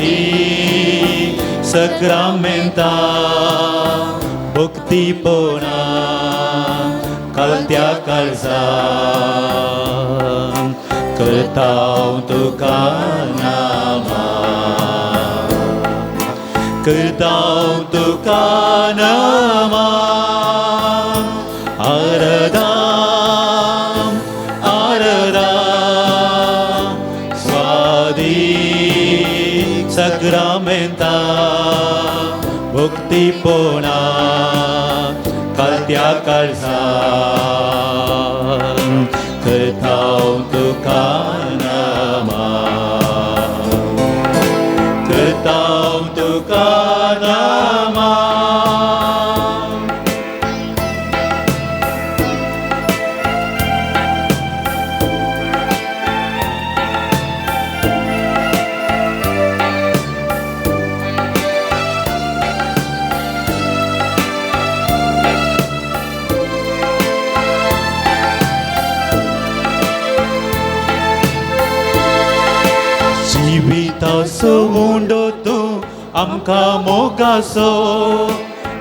स्वादी सक्रामेंता भक्तीपणा कालत्या काळजान करताव तुका नामा करताव तुका नामा आरदाम आरदाम स्वादी सक्रामेंता भक्तीपणा कालत्या काळजान करताव तुका नामा करताव तुका नामा. जिविताचो उंडो तूं आमकां मोगाचो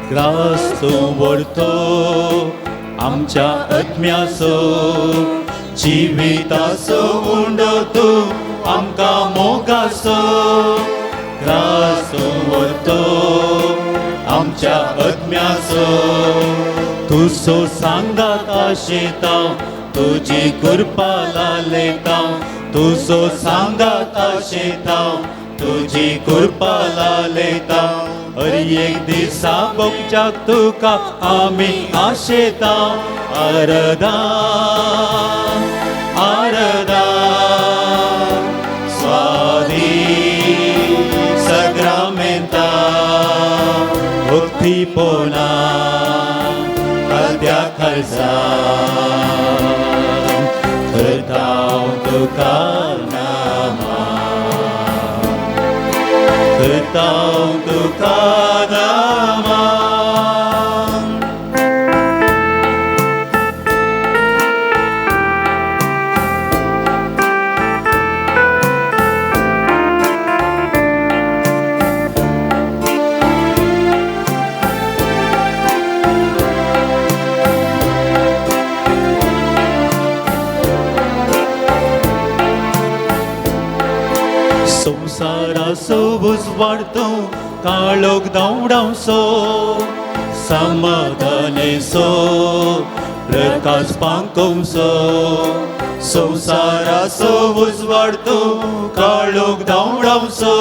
ग्रास तूं व्हरतो आमच्या आत्म्याचो. जिविताचो उंडो तूं आमकां मोगाचो ग्रास तूं व्हरतो आमच्या आत्म्याचो. तुजो सांगात आशेता तुजी कृपा लालेता तुजो सांगात आशेता तुजी कृपा लालेता. हर एक दिसा भोगच्याक तुका आमी आशेता. आरदान आरदान स्वादी सक्रामेंता भक्तीपणा कालत्या काळजान करताव तुका नामा करताव तुका नामा. संवसाराचो उजवाड तूं काळोख धांवडावचो समाधानेचो प्रकाश पांकोवचो. संवसाराचो उजवाड तूं काळोख धांवडावचो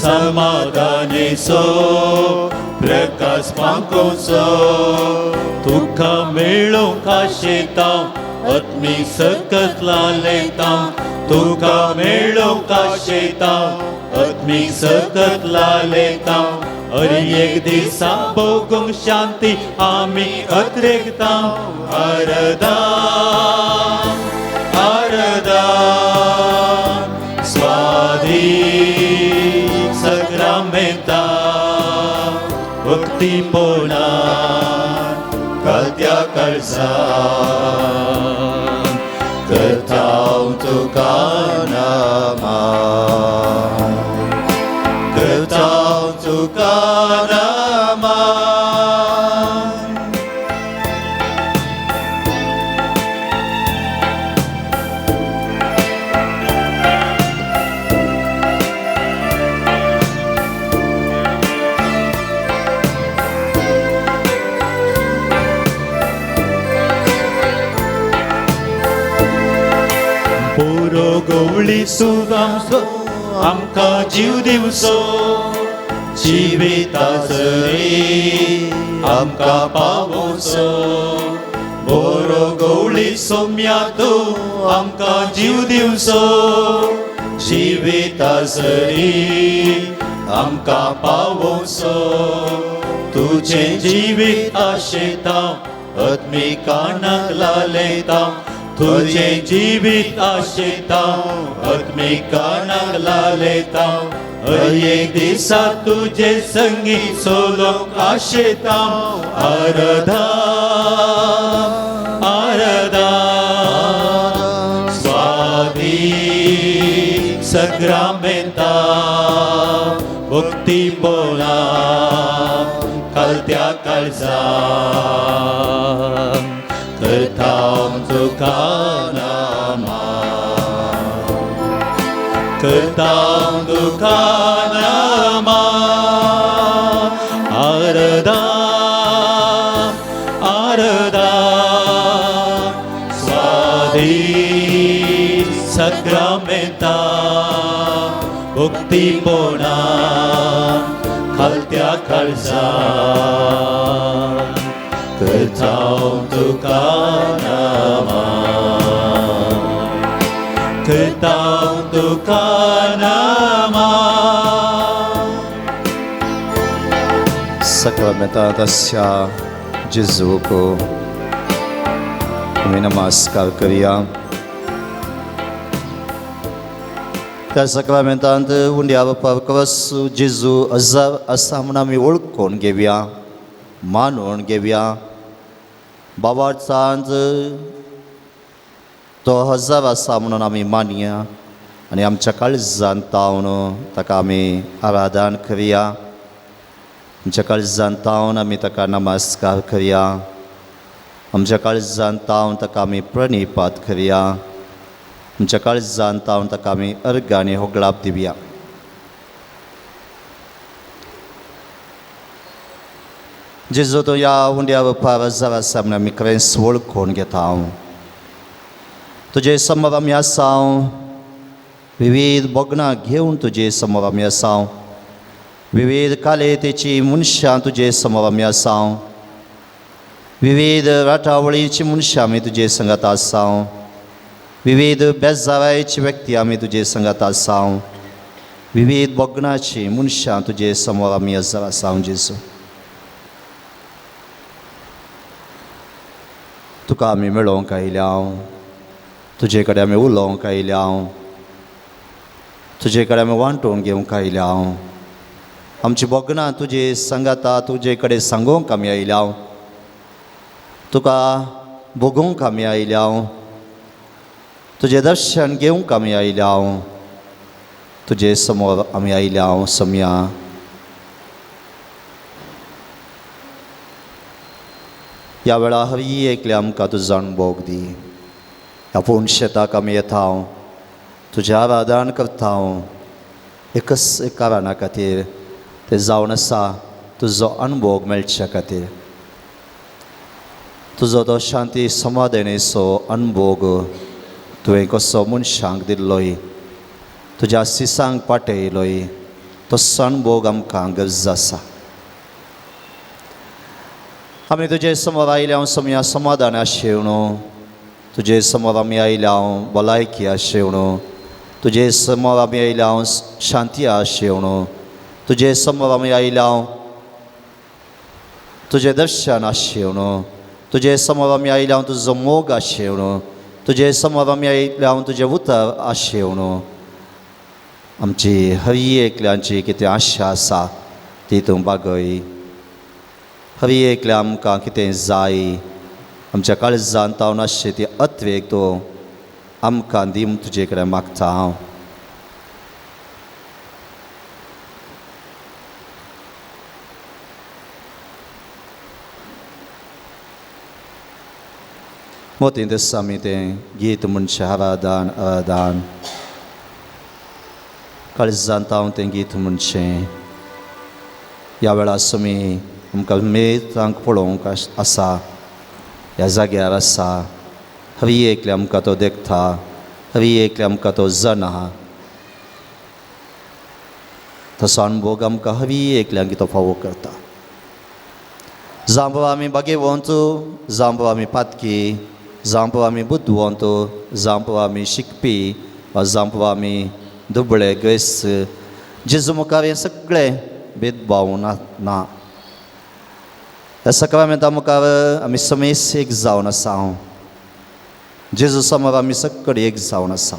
समाधानेचो प्रकाश पांकोवचो. तुका मेळोवंक आशेता आत्मी सकत लालेता तुका मेळोवंक आशेता आत्मी सकत लालेता. हर एक दिसा भोगूंक शांती आमी अत्रेकता. आरदान आरदान स्वादी सक्रामेंता भक्तीपणा कालत्या काळजान करताव तुका नामा करताव तुका नामा. पोरो गवळी सुदांचो आमकां जीव दिवचो जिवितासरी आमकां पावोवचो. बोरो गवळी सोम्या तूं आमकां जीव दिवचो जिवितासरी आमकां पावोवचो. तुजें जिवीत आशेता आत्मी कानाक लालेता तुजें जिवीत आशेता आत्मी कानाक लालेता. हर एक दिसा तुजे संगी सोलोंक आशेता. आरदान आरदान स्वादी सक्रामेंता मुक्तीपणा कालत्या काळजा करता तुका नामा करता तुका नामा आरदा आरदा स्वाधी सग्रामेता मुक्तीपणा खालत्या काळजा करता तुका नामा करता तुका नामा. Sacramenta sia Gesù को आमी नमस्कार करया. त्या साक्रामेंतांत उंड्या बापा कवस जेजू अजा आसा म्हूण आमी वळखून घेवया, मानून घेवया. बाबाचांत तो हजार आसा म्हणून आमी मानया आनी आमच्या काळजान तावन ताका आमी आराधन करया. आमच्या काळजान तावन आमी ताका नमस्कार करया. आमच्या काळजान तावन ताका आमी प्रणिपात करया. आमच्या काळजान तावन ताका आमी अर्घ आनी होगळाप दिवया. जेजू तो ह्या उंड्या बापार हजार आसा म्हणून आमी खरेंच वळखून घेता. हांव तुजे समोर आमी आसा, विविध भोगणां घेवन तुजे समोर आमी आसा, विविध कालेतेची मनशां तुजे समोर आमी आसा, विविध राटावळीची मनशां आमी तुजे संगात आसा, विविध बेजारायची व्यक्ती आमी तुजे संगात आसा, विविध भोगणाची मनशां तुजे समोर आमी आसा. जेजू तुका आमी मेळोवंक आयल्या, तुजे कडेन आमी उलोवंक आयल्या, तुजे कडेन आमी वांटून घेवंक आयल्या. आमची भोगणां तुजे सांगाता तुजे कडेन सांगूंक आमी आयल्या, तुका भोगूंक आमी आयल्या, तुजें दर्शन घेवंक आमी आयल्या, तुजे समोर आमी आयल्या. सम्या ह्या वेळार हरी एकल्या आमकां तुजो अणभोग दी. आपूण शेताक आमी येता, तुजें आराधन करता, एकच एक कारणा खातीर तें जावन आसा तुजो अणभोग मेळच्या खातीर, तुजो तो शांती समाधानेचो अणभोग तुवें कसो मनशांक दिल्लोय, तुज्या सिसांक पाटयलोय, तो अणभोग आमकां गरज आसा. आमी तुजे समोर आयल्या समया समाधान आशेवणो, तुजे समोर आमी आयल्या भलायकी आशेवणो, तुजे समोर आमी आयल्या शांती आशेवणो, तुजे समोर आमी आयल्या तुजें दर्शन आशेवणो, तुजे समोर आमी आयल्या तुजो मोग आशेवणो, तुजे समोर आमी आयल्या तुजें उतर आशेवणो. आमची हरी एकल्यांची कितें आशा आसा ती तूं बागय. हरी एकल्या आमकां कितें जाय आमच्या काळजान तावन आसची ती अत्वेक तूं आमकां दी तुजे कडेन मागता हांव. मोतीं दिसा आमी तें गीत म्हणचें आराधन आराधन काळजान तावन तें गीत म्हणचें. ह्या वेळार आमी आमकां मेतांक पळोवंक आसा, ह्या जाग्यार आसा. हरी एकले आमकां तो देखता, हरी एकले आमकां तो जना, तसो अणभोग आमकां हरी एकल्यांक तो फावो करता. जांबो आमी बागेवंत, जांबो आमी पातकी, जांबो आमी बुदवंत, जांबो आमी शिकपी वा जांबो आमी दुबळे ग्रेस्त, जेजू मुखार हें सगळें भेदभाव ना ना. ह्या सकाळमेंता मुखार आमी समेस एक जावन आसा. जेजू समोर आमी सगळे एक जावन आसा.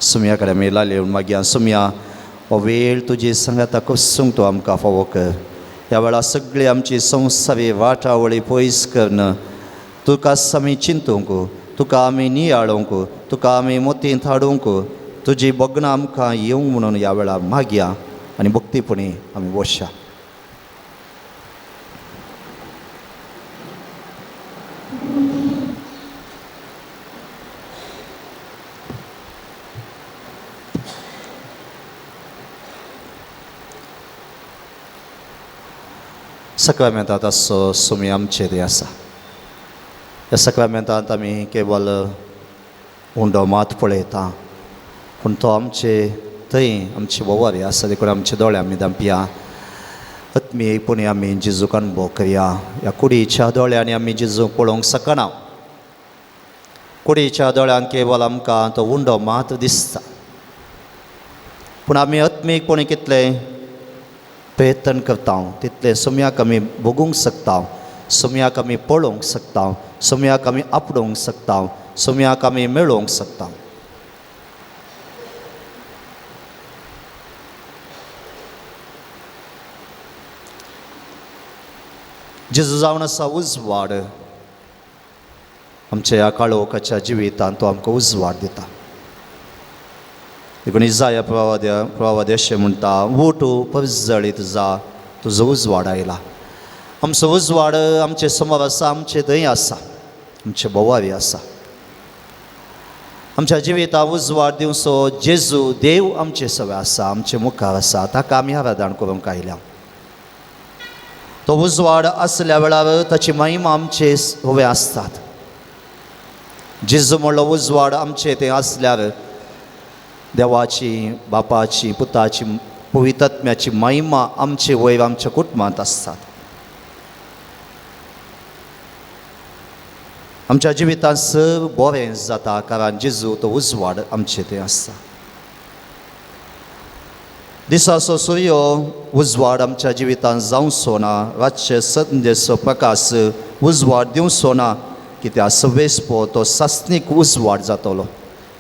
सुमया कडेन आमी लाले मागीर सुमया हो वेळ तुजी सांगाता कसूंक तूं आमकां फावो कर. ह्या वेळार सगळी आमची संवसारी वाटावळी पयस करून तुका आमी चिंतूंक, तुका आमी नियाळोंक, तुका आमी मोतींत हाडूंक, तुजी भग्नां आमकां येवंक म्हणून ह्या वेळार मागया आनी भक्तीपणी आमी वशा. सक्रामेंतांत आसचो सुमी आमचे ते आसा. ह्या सक्रामेंतांत आमी केवल उंडो मात पळयता, पूण तो आमचे थंय आमचे ववारी आसा, देखून आमचे दोळे आमी धांपया. आत्मीयपणी आमी जेजूक अणभव करया. ह्या कुडीच्या दोळ्यांनी आमी जेजूक पळोवंक शकना. कुडीच्या दोळ्यान केवल आमकां तो उंडो मात दिसता, पूण आमी आत्मीकपणी कितलें प्रयत्न करता तितलें सुम्याक आमी भोगूंक शकता, सुम्याक आमी पळोवंक शकता, सुम्याक आमी आपडोवंक शकता, सुम्याक आमी मेळोवंक शकता. जेजू जावन आसा उजवाड. आमच्या ह्या काळोखाच्या जिवितांत तो आमकां उजवाड दिता. देखून इजाया प्रवाद्या अशें म्हणटा, वोट परजळीत जा, तुजो उजवाड आयला. आमचो उजवाड आमचे समोर आसा, आमचे थंय आसा, आमचे भोवारी आसा. आमच्या जिवितांत उजवाड दिवचो जेजू देव आमचे सवे आसा, आमचे मुखार आसा. ताका आमी आराधन करूंक आयल्या. तो उजवाड आसल्या वेळार ताची महिमा आमचे हवे आसतात. जेजू म्हणलो उजवाड आमचे ते आसल्यार देवाची, बापाची, पुताची, पवित्रत्म्याची महिमा आमचे वयर आमच्या कुटुंबांत आसतात. आमच्या जिवितांत सर बरें जाता, कारण जेजू तो उजवाड आमचे ते आसता. दिसाचो सुर्यो उजवाड आमच्या जिवितांत जावचो ना, रातचे संदेचो प्रकाश उजवाड दिवचो ना, कित्याक सवेसपो तो सासणीक उजवाड जातलो.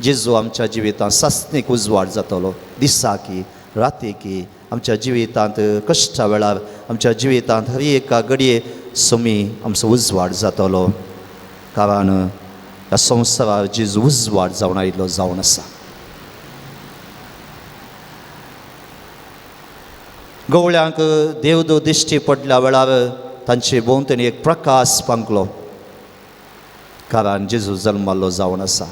जेजू आमच्या जिवितांत सासणीक उजवाड जातलो. दिसाकी रातीकी आमच्या जिवितांत कश्टा वेळार आमच्या जिवितांत हर एका घडये सुमी आमचो उजवाड जातलो, कारण ह्या संवसारार जेजू उजवाड जावन आयिल्लो जावन आसा. गवळ्यांक देवदूत दिश्टी पडल्या वेळार तांचे भोंवतणी एक प्रकाश पांकलो, कारण जेजू जल्माल्लो जावन आसा.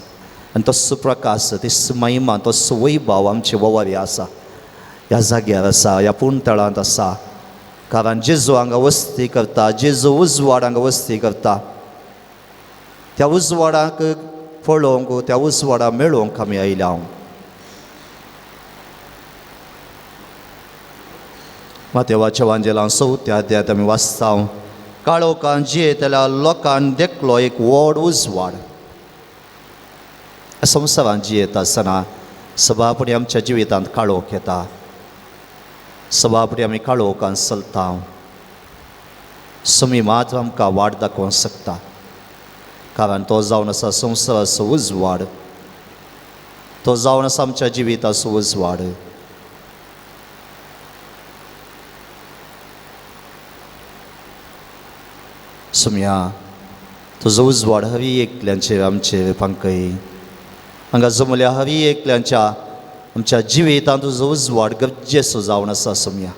आनी तसो प्रकाश, तसो महिमा, तसो वैभव आमचे ववारी आसा, ह्या जाग्यार आसा, ह्या पूणतळांत आसा, कारण जेजू हांगा वस्ती करता, जेजू उजवाड हांगा वस्ती करता. त्या उजवाडाक पळोवंक, त्या उजवाडा मेळोवंक आमी आयल्या. मातेवाच्या वांजेलां चवथ्या अध्यायांत आमी वाचता, काळोखान जियेतल्या लोकान देखलो एक व्हड उजवाड. संवसारांत जियेता आसतना सभापणी आमच्या जिवितांत काळोख येता, सभापणी आमी काळोखान चलता. सुमी मात आमकां वाट दाखोवंक शकता, कारण तो जावन आसा संवसाराचो उजवाड, तो जावन आसा आमच्या जिविताचो उजवाड. सुमया तुजो उजवाड हरी एकल्यांचेर आमचेर पांकय. हांगा जमल्या हरी एकल्यांच्या आमच्या जिवितांत तुजो उजवाड गरजेचो जावन आसा. सुमया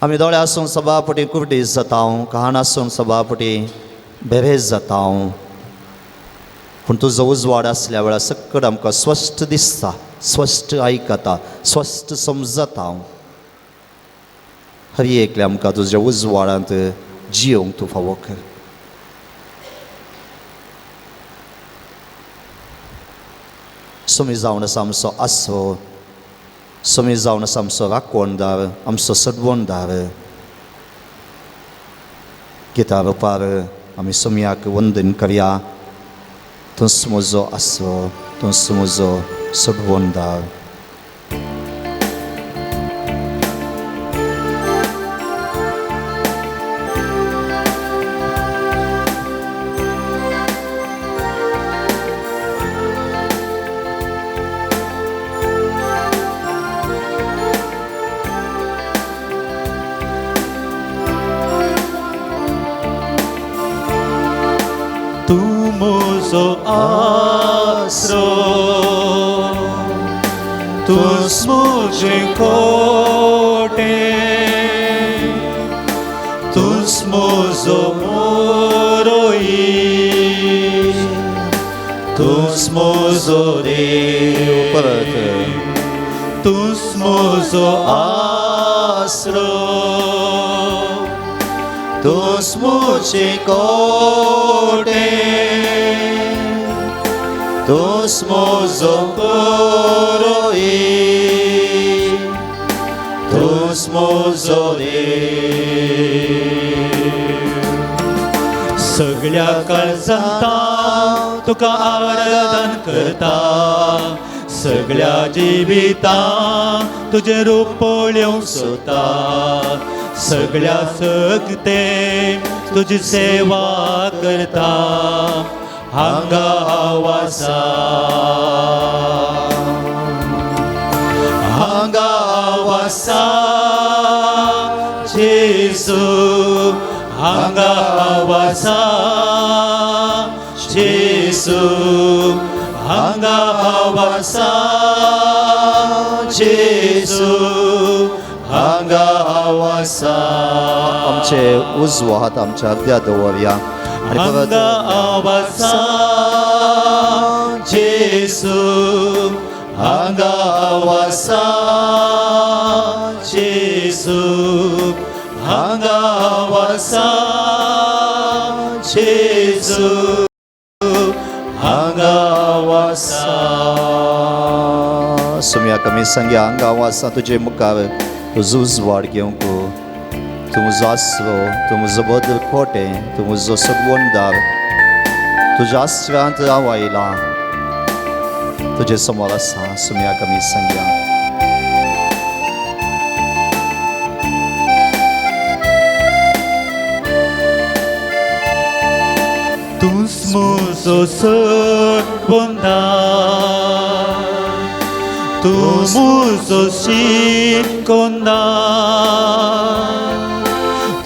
आमी दोळे आसून सभापटी कुर्डीस जाता, कहान आसून सभापटी बेरेज जाता, पूण तुजो उजवाड आसल्या वेळार सकट आमकां स्पश्ट दिसता, स्पश्ट आयकता, स्पश्ट समजता. हरी एकल्या आमकां तुज्या उजवाडांत जियोंक तूं फावो कर. सुमी जावन आसा आमचो आसो, सुमी जावन आसा आमचो राखणदार, आमचो सडवणदार. गिता रुपार आमी सुमयाक वंदन करया. तूंच म्हजो आसो, तूंच म्हजो सडवणदार. मुजो आसरो, तूंच मुजें कोटें, तूंच मुजो मोरोई, तूंच मुजो देव. परत. तूंच मुजो आसरो, तूंच मुजें कोटें, तूंच मुजो कोरोई, तूंच मुजो देव. सगळ्या काळजांत तुका आराधन करता, सगळ्या जिवितां तुजें रूप पळोवंक सोदता, सगळ्या सकते तुजी सेवा करता, हांगा हांव आसा, हांगा हांव आसा जेजू, हांगा हांव आसा जेजू, हांगा हांव आसा जेजू, हांगा हांव आसा. आमचे उजवो हात आमच्या हृदयात दवरया आनी परत. हांगा हांव आसा जेजू, हांगा हांव आसा जेजू, हांगा हांव आसा जेजू, हांगा हांव आसा. सुम्या कमी सांग्या, हांगा हांव आसा तुजे मुखार तुजो उजवाड घेवंक, तूं म्हजो आसरो, तूं म्हजो बदल कोटें, तूं म्हजो सगवणदार. तुज्या आसऱ्यांत हांव आयलां, तुजे समोर आसा. सुम्या कमी सांग्या. तूंच मुजो सरबंदार, तूं मुजो शिकोंदार,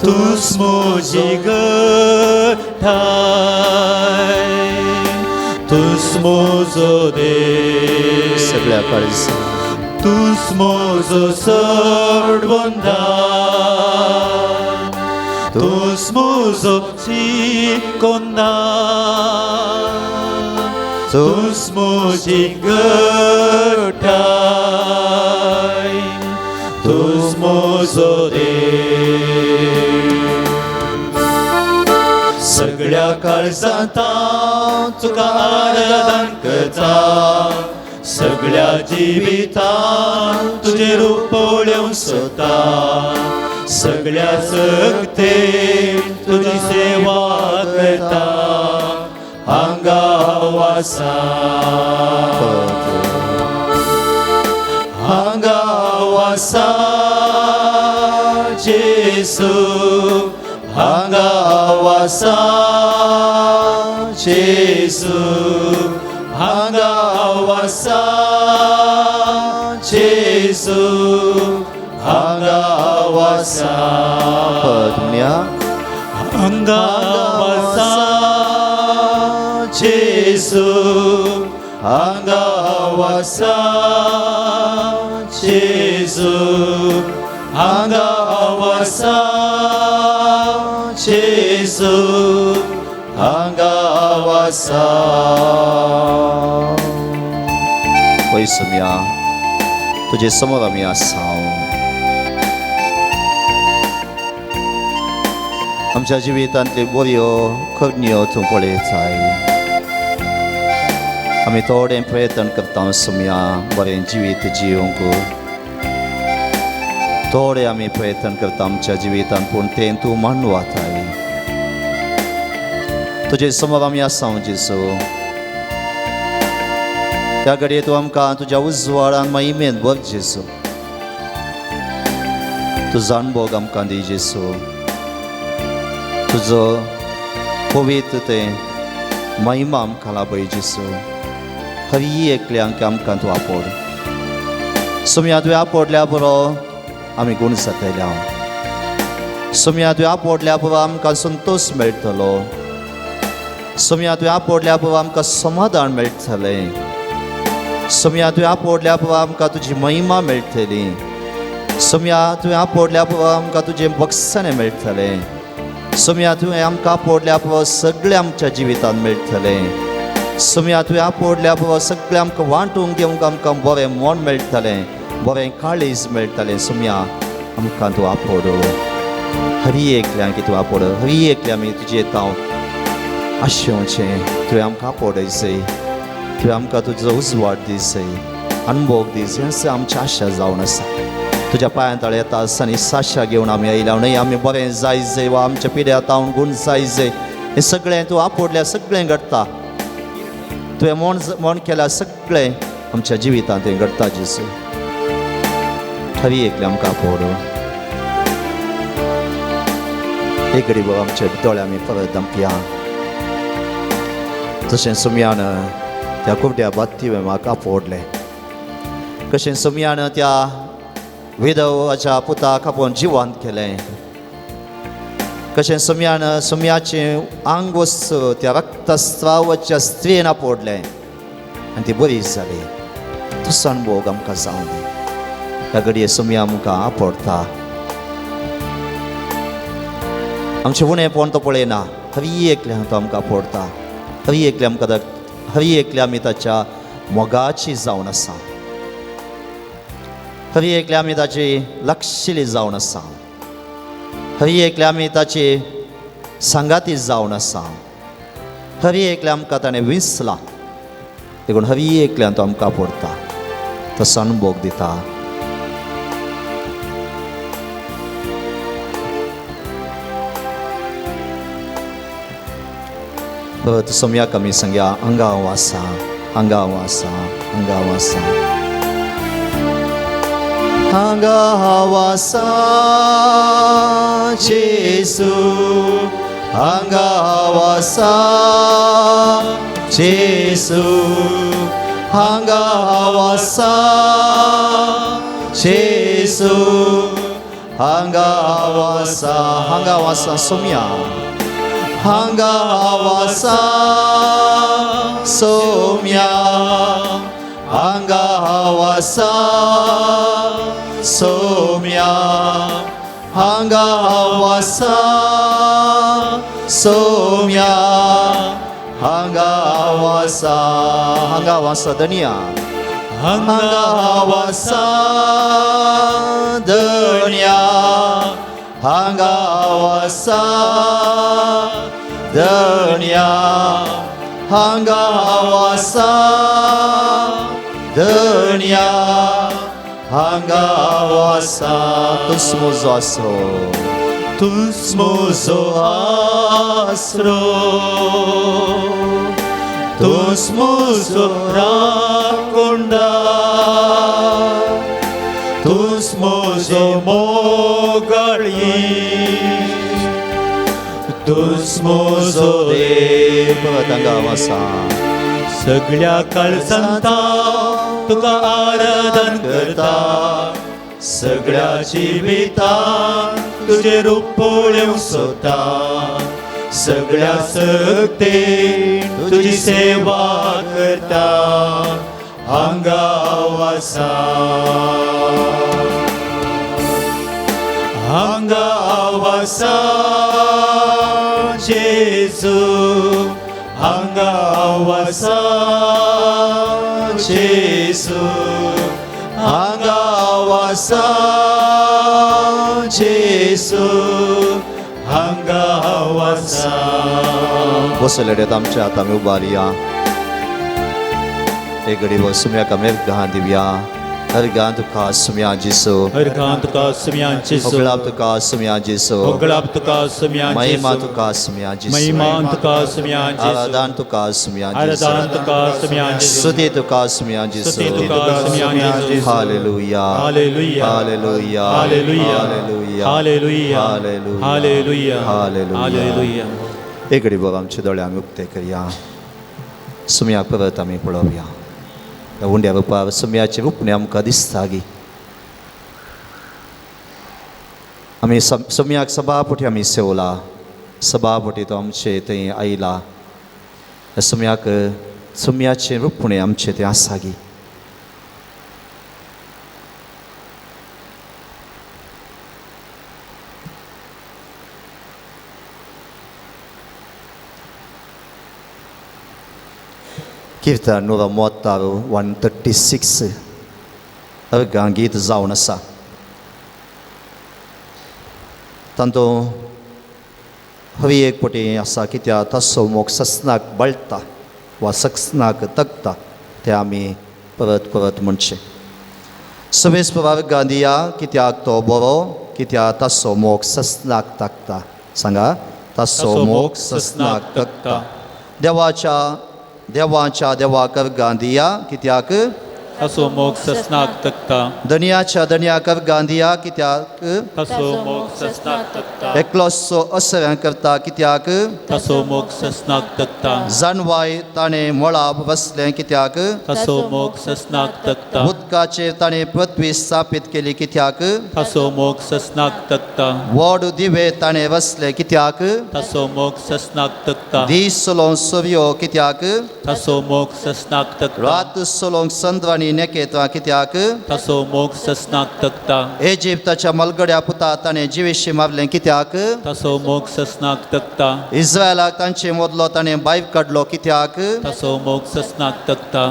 तूंच मुजी गठाय, तूंच मुजो देव. सगळ्या काळजा. तूंच मुजो सरबंदार, तूंच मुजो शिकोंदार, तूंच मुजी गठाय, तूंच मुजो देव. सगळ्या काळजांत तुका आराधन करता, सगळ्या जिवितान तुजें रूप पळोवंक सोदता, सगळ्या सकते तुजी सेवा करता, हांगा हांव आसा, हांगा हांव आसा जेजू, हांगा हांव आसा जेजू, हांगा हांव आसा जेजू, हांगा हांव आसा. परत म्हणया. हांगा हांव आसा जेजू, हांगा हांव आसा जेजू, हांगा हांव आसा जेजू, हांगा हांव आसा. पळय सुम्या, तुजे समोर आमी आसा. आमच्या जिवितांतल्यो बऱ्यो करण्यो तूं पळयताय. आमी थोडें प्रयत्न करता सुम्या बरें जिवीत जिवंक, थोडे आमी प्रयत्न करता आमच्या जिवितांत, पूण तें तूं मानवाताय. तुजे समोर आमी आसा जेजू, त्या घडये तूं आमकां तुज्या उजवाडान महिमेन भर जेजू. तुजो अणभोग आमकां दी जेजू, तुजो पवित्र तें महिमा आमकां लाभय जेजू. हरी एकल्यांक आमकां तूं आपोड सुम्या, तुवें आपोडल्या पुरो आमी गूण जातले. सुम्या, तुवें आपोडल्या पुरो आमकां संतोश मेळटलो. सोम्या तुवें आपोडल्या पळय आमकां समाधान मेळटलें. सोम्या तुवें आपोडल्या पळय आमकां तुजी महिमा मेळटली. सोम्या तुवें आपोडल्या पळय आमकां तुजें बक्षणें मेळटलें. सोम्या तुवें आमकां आपोडल्या पळय सगळें आमच्या जिवितांत मेळटलें. सोम्या तुवें आपोडल्या पळय सगळें आमकां वांटूंक घेवंक आमकां बरें मन मेळटलें, बरें काळीज मेळटलें. सोम्या आमकां तूं आपोड, हरी एकल्यां की तूं आपोड, हरी एकल्या आमी तुजे तांव आशेवचें. तुवें आमकां आपोडयसय, तुवें आमकां तुजो उजवाड दिसय, अनभोग दीस, हेंच आमची आशा जावन आसा. तुज्या पांयां तळे येता आसतना आशा घेवन आमी आयल्या न्हय, आमी बरें जाय जाय वा आमच्या पिड्या तावन गूण जाय जाय, हें सगळें तूं आपोडल्यार सगळें घडटा. तुवें मोण मोण केल्यार सगळें आमच्या जिवितांत हें घडटा. जेजू हरी एकलें आमकां आपोड. एक घडी बाबा आमच्या दोळे आमी परत दमपया. तशें सोम्यान त्या कुबड्या बात्तीवें म्हाका आपोडलें, कशें सोम्यान त्या विधवाच्या पुताक आपोवन जिवंत केलें, कशें सोम्यान सोम्याचें आंग वस्तू त्या रक्तस्रावाच्या स्त्रियेन आपोडलें आनी ती बरी जाली. तसो अणभोग आमकां जावं दी. ह्या घडये सोम्या आमकां आपोडटा. आमचें उणेपण तो पळयना, हरी एकल्यान तो आमकां आपोडटा. हरी एकल्या आमकां हरी एकल्या आमी ताच्या मोगाची जावन आसा. हरी एकल्या आमी ताची लक्षिली जावन आसा. हरी एकल्या आमी ताची सांगाती जावन आसा. हरी एकल्या आमकां ताणें विंचलां, देखून हरी एकल्यान तो आमकां आपोडटा, तसो अणभोग दिता. परत सोम्याक आमी सांगया, हांगा हांव आसा, हांगा हांव आसा, हांगा हांव आसा, हांगा हांव आसा जेजू, हांगा हांव आसा जेजू, हांगा हांव आसा जेजू, हांगा हांव आसा, हांगा हांव आसा सोम्या, हांगा हांव आसा सोम्या, हांगा हांव आसा सोम्या, हांगा हांव आसा सोम्या, हांगा हांव आसा, हांगा हांव आसा धनया, हांगा हांव आसा धनया, हांगा हांव आसा धनया, हांगा हांव आसा धनया, हांगा हांव आसा. तूंच म्हजो आसरो, तूंच म्हजो आसरो, तूंच म्हजो राखणदार, तूंच म्हजो मोगाळी, तूंच म्हजो देव. परत हांगा हांव आसा. सगळ्या काळजांत तुका आराधन करता, सगळ्या जिवितांत तुजें रूप पळोवंक सोदता, सगळ्या सक्तेन तुजी सेवा करता, हांगा हांव आसा, हांगा हांव आसा जेजू, हांगा हांव आसा जेजू, हांगा हांव आसा जेजू, हांगा हांव आसा. बसलेले आमच्या आतां आमी उबारया. एक घडी सुम्याक आमी अर्घां दिवया. अर्घां तुका सुम्या जेजू, अर्घां तुका सुम्या जेजू, होगळाप तुका सुम्या जेजू, होगळाप तुका सुम्या जेजू, महिमा तुका सुम्या जेजू, महिमा तुका सुम्या जेजू, आराधन तुका सुम्या जेजू, आराधन तुका सुम्या जेजू, स्तुती तुका सुम्या जेजू, स्तुती तुका सुम्या जेजू. Hallelujah, hallelujah, hallelujah, hallelujah, hallelujah, hallelujah, hallelujah, hallelujah, hallelujah. Hallelujah. एक घडी बाबा आमचे दोळे आमी उक्ते करया. सुम्याक परत आमी पळोवया. ह्या उंड्या रुपार सुम्याचें रुपणें आमकां दिसता गी. आमी सुम्याक सभापटी आमी सेवला, सभापटी तो आमचे थंय आयला. ह्या सुम्याक सुम्याचें रुपणें आमचें तें आसा गी. कीर्तन 136 136 अर्गां गीत जावन आसा. तांतूं हवी एक पटी आसा कित्याक ताचो मोग ससनाक बळटा वा ससनाक तगता तें आमी परत परत म्हणचें. सवेस अर्गां दिया कित्याक तो बरो, कित्याक ताचो मोग ससनाक ताकता. सांगा, ताचो मोग ससनाक तगता. देवाच्या देवाच्या देवाक अर्गां दिया कित्याक ताचो मोग ससनाक तगता. धनयाच्या धनयाक अर्गां दिया कित्याक ताचो मोग ससनाक तगता. एकलोसो असऱ्यां करता कित्याक ताचो मोग ससनाक तगता. जानवाय ताणें मळाब बसलें कित्याक ताचो मोग ससनाक तगता. उदकाचेर ताणें पृथ्वी स्थापीत केली कित्याक ताचो मोग ससनाक तगता. व्हड दिवे ताणें बसले कित्याक ताचो मोग ससनाक तगता. दीस चलोवंक सूर्यो कित्याक ताचो मोग ससनाक तगता. रात चलोवंक चंद्र आनी नखेत्रां कित्याक ताचो मोग ससनाक तगता. इजिप्ताच्या मलगड्या पुता ताणें जिवेशी मारलें कित्याक ताचो मोग ससनाक तगता. इस्रायलाक तांचे मदलो ताणें भायर काडलो कित्याक ताचो मोग ससनाक तगता.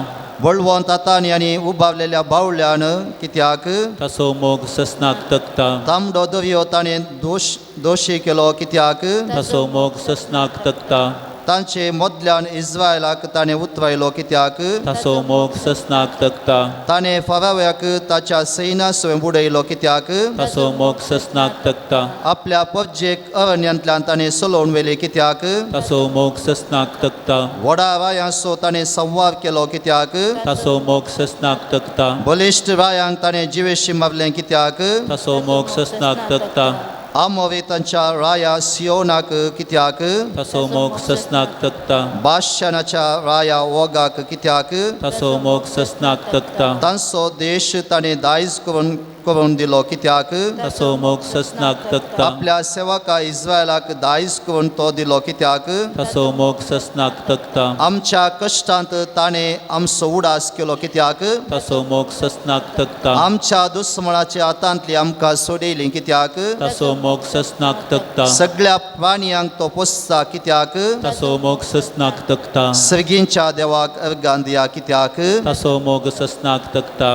बळवंत हातांनी आनी उबारलेल्या बावल्यान कित्याक ताचो मोग ससनाक तगता. तांबडो दर्यो ताणें दोशी केलो कित्याक ताचो मोग ससनाक तगता. तांचे मदल्यान इस्रायलाक ताणें उतरायलो कित्याक ताचो मोग ससनाक तगता. ताणें फाराव्याक ताच्या सैना स्वयं बुडयलो कित्याक ताचो मोग ससनाक तगता. आपल्या परजेक अरण्यांतल्यान ताणें चलोवन व्हेली कित्याक ताचो मोग ससनाक तगता. व्हडा रायांचो ताणें संवार केलो कित्याक ताचो मोग ससनाक तगता. बलिश्ट रायांक ताणें जिवेशी मारलें कित्याक ताचो मोग ससनाक तगता. आमोरेतांच्या राया सियोनाक कित्याक ताचो मोग ससनाक तगता. बाशानाच्या राया ओगाक कित्याक ताचो मोग ससनाक तगता. तांचो देश ताणें दायज करून दिलो कित्याक ताचो मोग ससनाक तगता. आपल्या सेवका इस्रायलाक दायज करून तो दिलो कित्याक ताचो मोग ससनाक तगता. आमच्या कश्टांत ताणें आमचो उडास केलो कित्याक ताचो मोग ससनाक तगता. आमच्या दुस्मणाच्या हातांतली आमकां सोडयली कित्याक ताचो मोग ससनाक तगता. सगळ्या प्राणयांक तो पोसता कित्याक ताचो मोग ससनाक तगता. सर्गींच्या देवाक अर्गां दिया कित्याक ताचो मोग ससनाक तगता.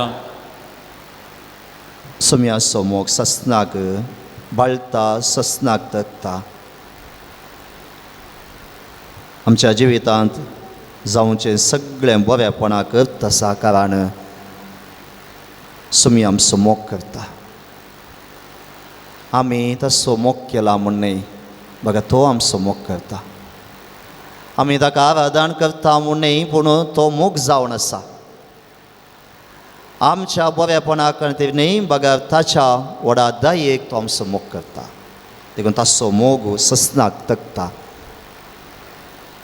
सुम्याचो मोग ससनाक बाळटा, ससनाक तगता. आमच्या जिवितांत जावचें सगळें बरेपणा करता आसा कारण सुमी आमचो मोग करता. आमी ताचो मोग केला म्हूण न्हय, बघा तो आमचो मोग करता. आमी ताका आराधन करता म्हूण न्हय, पूण तो मोग जावन आसा. आमच्या बरेपणा खातीर न्हय, बगर ताच्या व्हडा दयेक तो आमचो मोग करता. देखून ताचो मोग ससनाक तगता.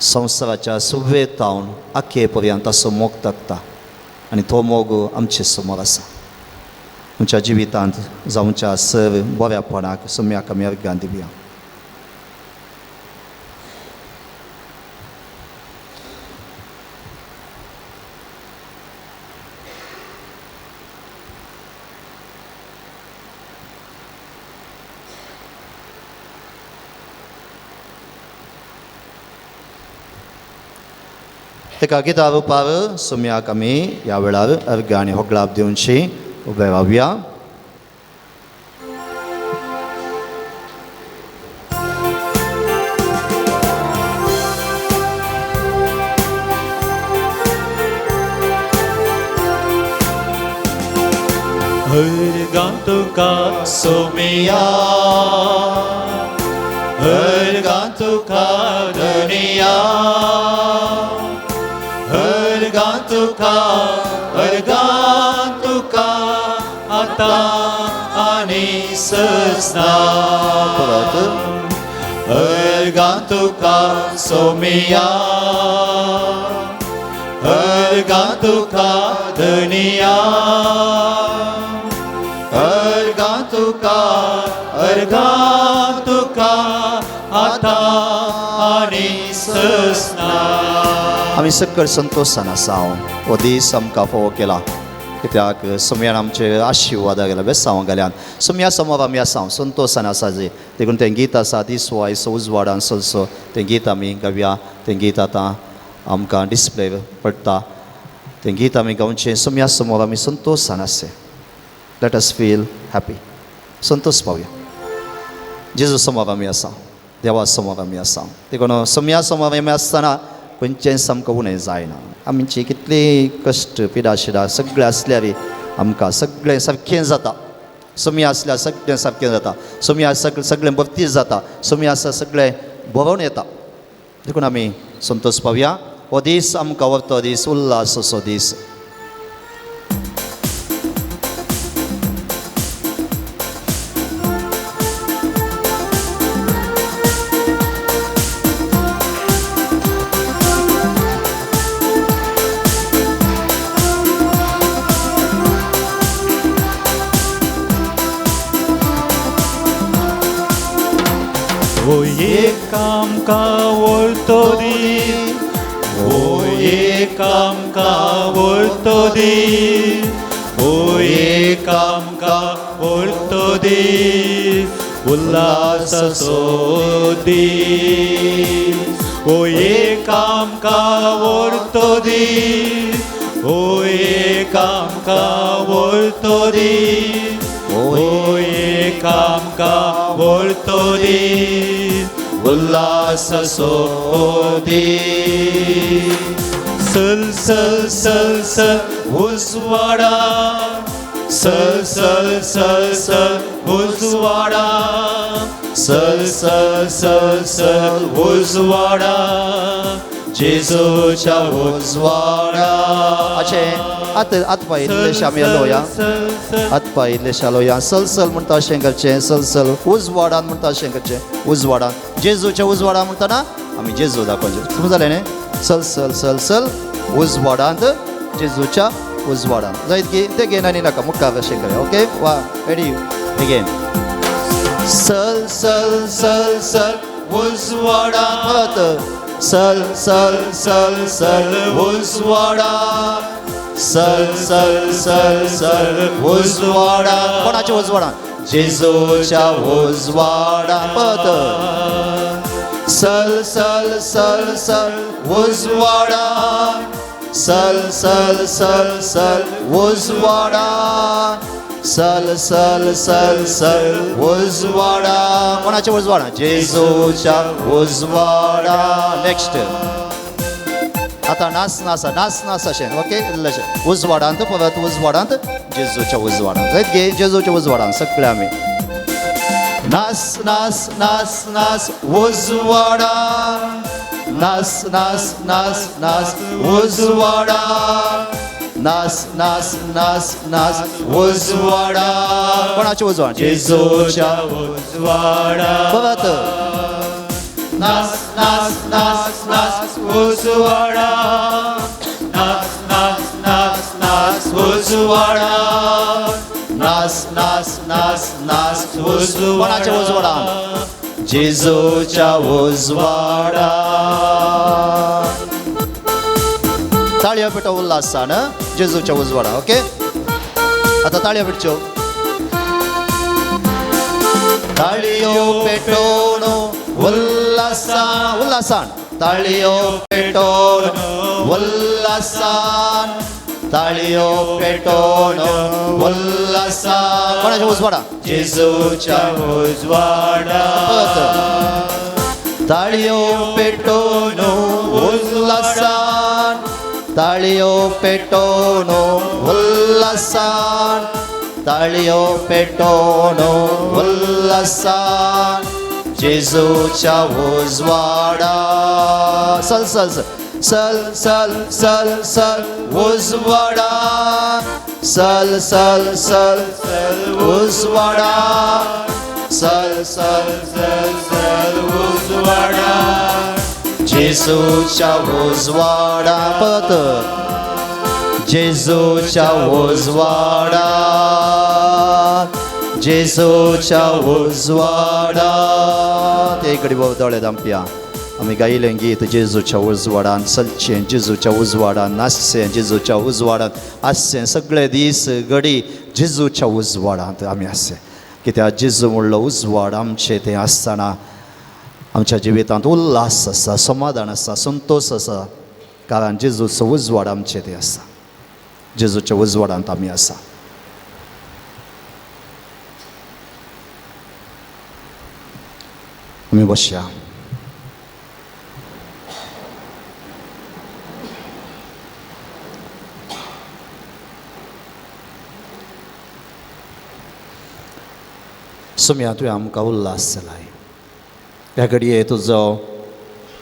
संवसाराच्या सुरवेक तावन आखे पर्यंत ताचो मोग तगता आनी तो मोग आमचे समोर आसा. आमच्या जिवितांत जावच्या सर्व बऱ्यापणाक सम्याक आमी अर्गां दिवया. एका गिता रुपार सुम्याक आमी ह्या वेळार अर्गां आनी होगळाप दिवची उबे रावया. अर्गां तुका सोमिया, अर्गां तुका धनिया, अर्गां तुका, अर्गां तुका आतां आनी ससना. अर्गां तुका सोमिया, अर्गां तुका धनिया, अर्गां तुका, अर्गां तुका आतां आनी ससना. आमी सकळ संतोशान आसा. हो दीस आमकां फावो केला कित्याक सोमयान आमचे आशिर्वादा गेला बेसांव गेल्यान सोमया समोर आमी आसा संतोशान आसा जे देखून तें गीत आसा दीस हो आयचो उजवाडान सलसो तें गीत आमी गावया. तें गीत आतां आमकां डिस्प्ले पडटा. तें गीत आमी गावचें. सोमया समोर आमी संतोशान आसचे. Let us feel happy. Santosh पावया. जेजू समोर आमी आसा, देवा समोर आमी आसा. देखून सोमया समोर आमी आसतना खंयचेंच आमकां उणें जायना. आमची कितली कश्ट पिडा शिडा सगळें आसल्यार आमकां सगळें सारकें जाता. सोमया आसल्यार सगळें सारकें जाता. सोमया सगळें भरती जाता. सोमया आसल्यार सगळें बरोवन येता. देखून आमी संतोष पावया. हो दीस आमकां व्हरतो दीस, उल्हास असो दीस. ओ एक आमकां वळतो दीस, ओ एक आमकां वळतो दीस, ओ एक आमकां वळतो दीस, उल्हासाचो दीस. ओ एक आमकां वळतो दीस, ओ एक आमकां वळतो दीस, ओ एक आमकां वळतो दीस, उल्हासाचो दीस. सल सल सल सल उजवाडा, सल सल सल सल उजवाडा, सल सल सल सल उजवाडा, जेजूच्या उजवाडा. अशें आतां आतपाय इल्लेशें आमी लोया, आतपाय इल्लेशें लोया. सल सल म्हणटा अशें करचें, सल सल उजवाडान म्हणटा अशें करचें. उजवाडान जेजूच्या उजवाडा म्हणटना आमी जेजू दाखोवचें. समज जालें न्ही? सल सल सल सल उजवाडांत, जेजूच्या उजवाडान जायत की तें घेन आनी नाका मुखार अशें करया. ओके वा रेडी अगेन. सल सल सल सल उजवाडा, परत सल सल सल सल उजवाडा, सल सल सल सल उजवाडा. कोणाच्या उजवाडा? जेजूच्या उजवाडा. परत सल सल सल सल उजवाडा, सल सल सल सल उजवाडा, सल सल सल सल उजवाडा. कोणाच्या उजवाडा? जेजूच्या उजवाडा. नेक्स्ट आतां नाच नासा, नाच नास अशें. ओके इल्लेशें उजवाडांत, परत उजवाडांत, जेजूच्या उजवाडांत जायत गे. जेजूच्या उजवाडांत सगळे आमी नास नास नास नास उजवाडा, नास नास नास नास उजवाडा, नास नास नास नास उजवाडा. कोणाच्या उजवाडा? जेजूच्या उजवाडा. परत नास नास नास नास उजवाडा, नास नास नास नास उजवाडा, नास नास नास नास उजवाडा. कोणाच्या उजवाडा? जेजूच्या उजवाडा. ताळयो पेटो उल्हासान जेजूच्या उजवाडा. ओके आतां ताळयो पेटच्यो. ताळयो पेटोवन उल्हासान, उल्हासान ताळयो पेटोवन उल्हासान, ताळयो पेटोवन उल्हासान. कोणाच्या उजवाडा? जेजूच्या उजवाडा. ताळयो पेटोवन उल्हासान, ताळयो पेटोवन उल्हासान, ताळयो पेटोवन उल्हासान, जेजूच्या उजवाडा. सल सल सल सल सल सल उजवाडा, सल सल सल सल उजवाडा, सल सल सल सल उजवाडा, जेजूच्या उजवाडा. परत जेजूच्या उजवाडा, जेजूच्या उजवाडा. ते इकडे दोळे धांपया. आमी गायलें गीत जेजूच्या उजवाडान चलचें, जेजूच्या उजवाडान नाचचें, जेजूच्या उजवाडान आसचें, सगळे दीस घडी जेजूच्या उजवाडांत आमी आसचें. कित्याक जेजू म्हणलो उजवाड आमचें तें आसतना आमच्या जिवितांत उल्हास आसा, समाधान आसा, संतोश आसा, कारण जेजूचो उजवाड आमचें तें आसा. जेजूच्या उजवाडांत आमी आसा. आमी बसया. सोम्या तुवें आमकां उल्हास जालाय. ह्या घडये तुजो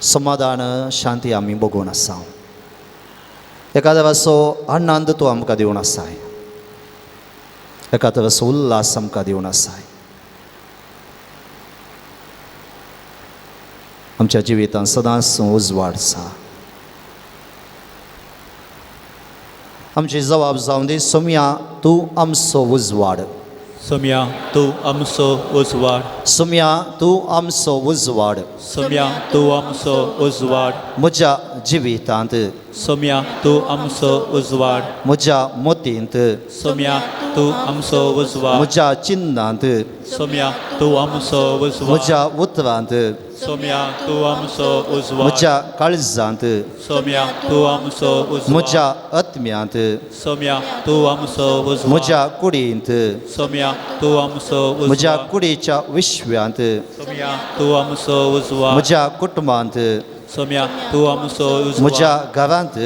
समाधान शांती आमी बगून आसा. एका देवाचो आनंद तूं आमकां दिवन आसाय, एका देवाचो उल्हास आमकां दिवन आसाय. आमच्या जिवितांत सदांच उजवाड आसा. आमची जबाब जावन दी, सोम्या तूं आमचो उजवाड. सोम्या तूं आमचो उजवाड. सोम्या तूं आमचो उजवाड. सोम्या तूं आमचो उजवाड. म्हज्या जिवितांत सोम्या तूं आमचो उजवाड. म्हज्या मतींत सोम्या तूं आमचो उजवाड. म्हज्या चिन्नांत सोम्या तूं आमचो उजवाड. म्हज्या उतरांत सोम्या तूं आमचो उजवाड. म्हज्या काळजांत सोम्या तूं आमचो उजवाड. म्हज्या आत्म्यांत सोम्या तूं आमचो उजवाड. म्हज्या कुडींत सोम्या तूं आमचो उजवाड. म्हज्या कुडीच्या विश्व्यांत सोम्या तूं आमचो उजवाड. म्हज्या कुटुंबांत सोम्या तूं आमचो उजवाड. म्हज्या घरांत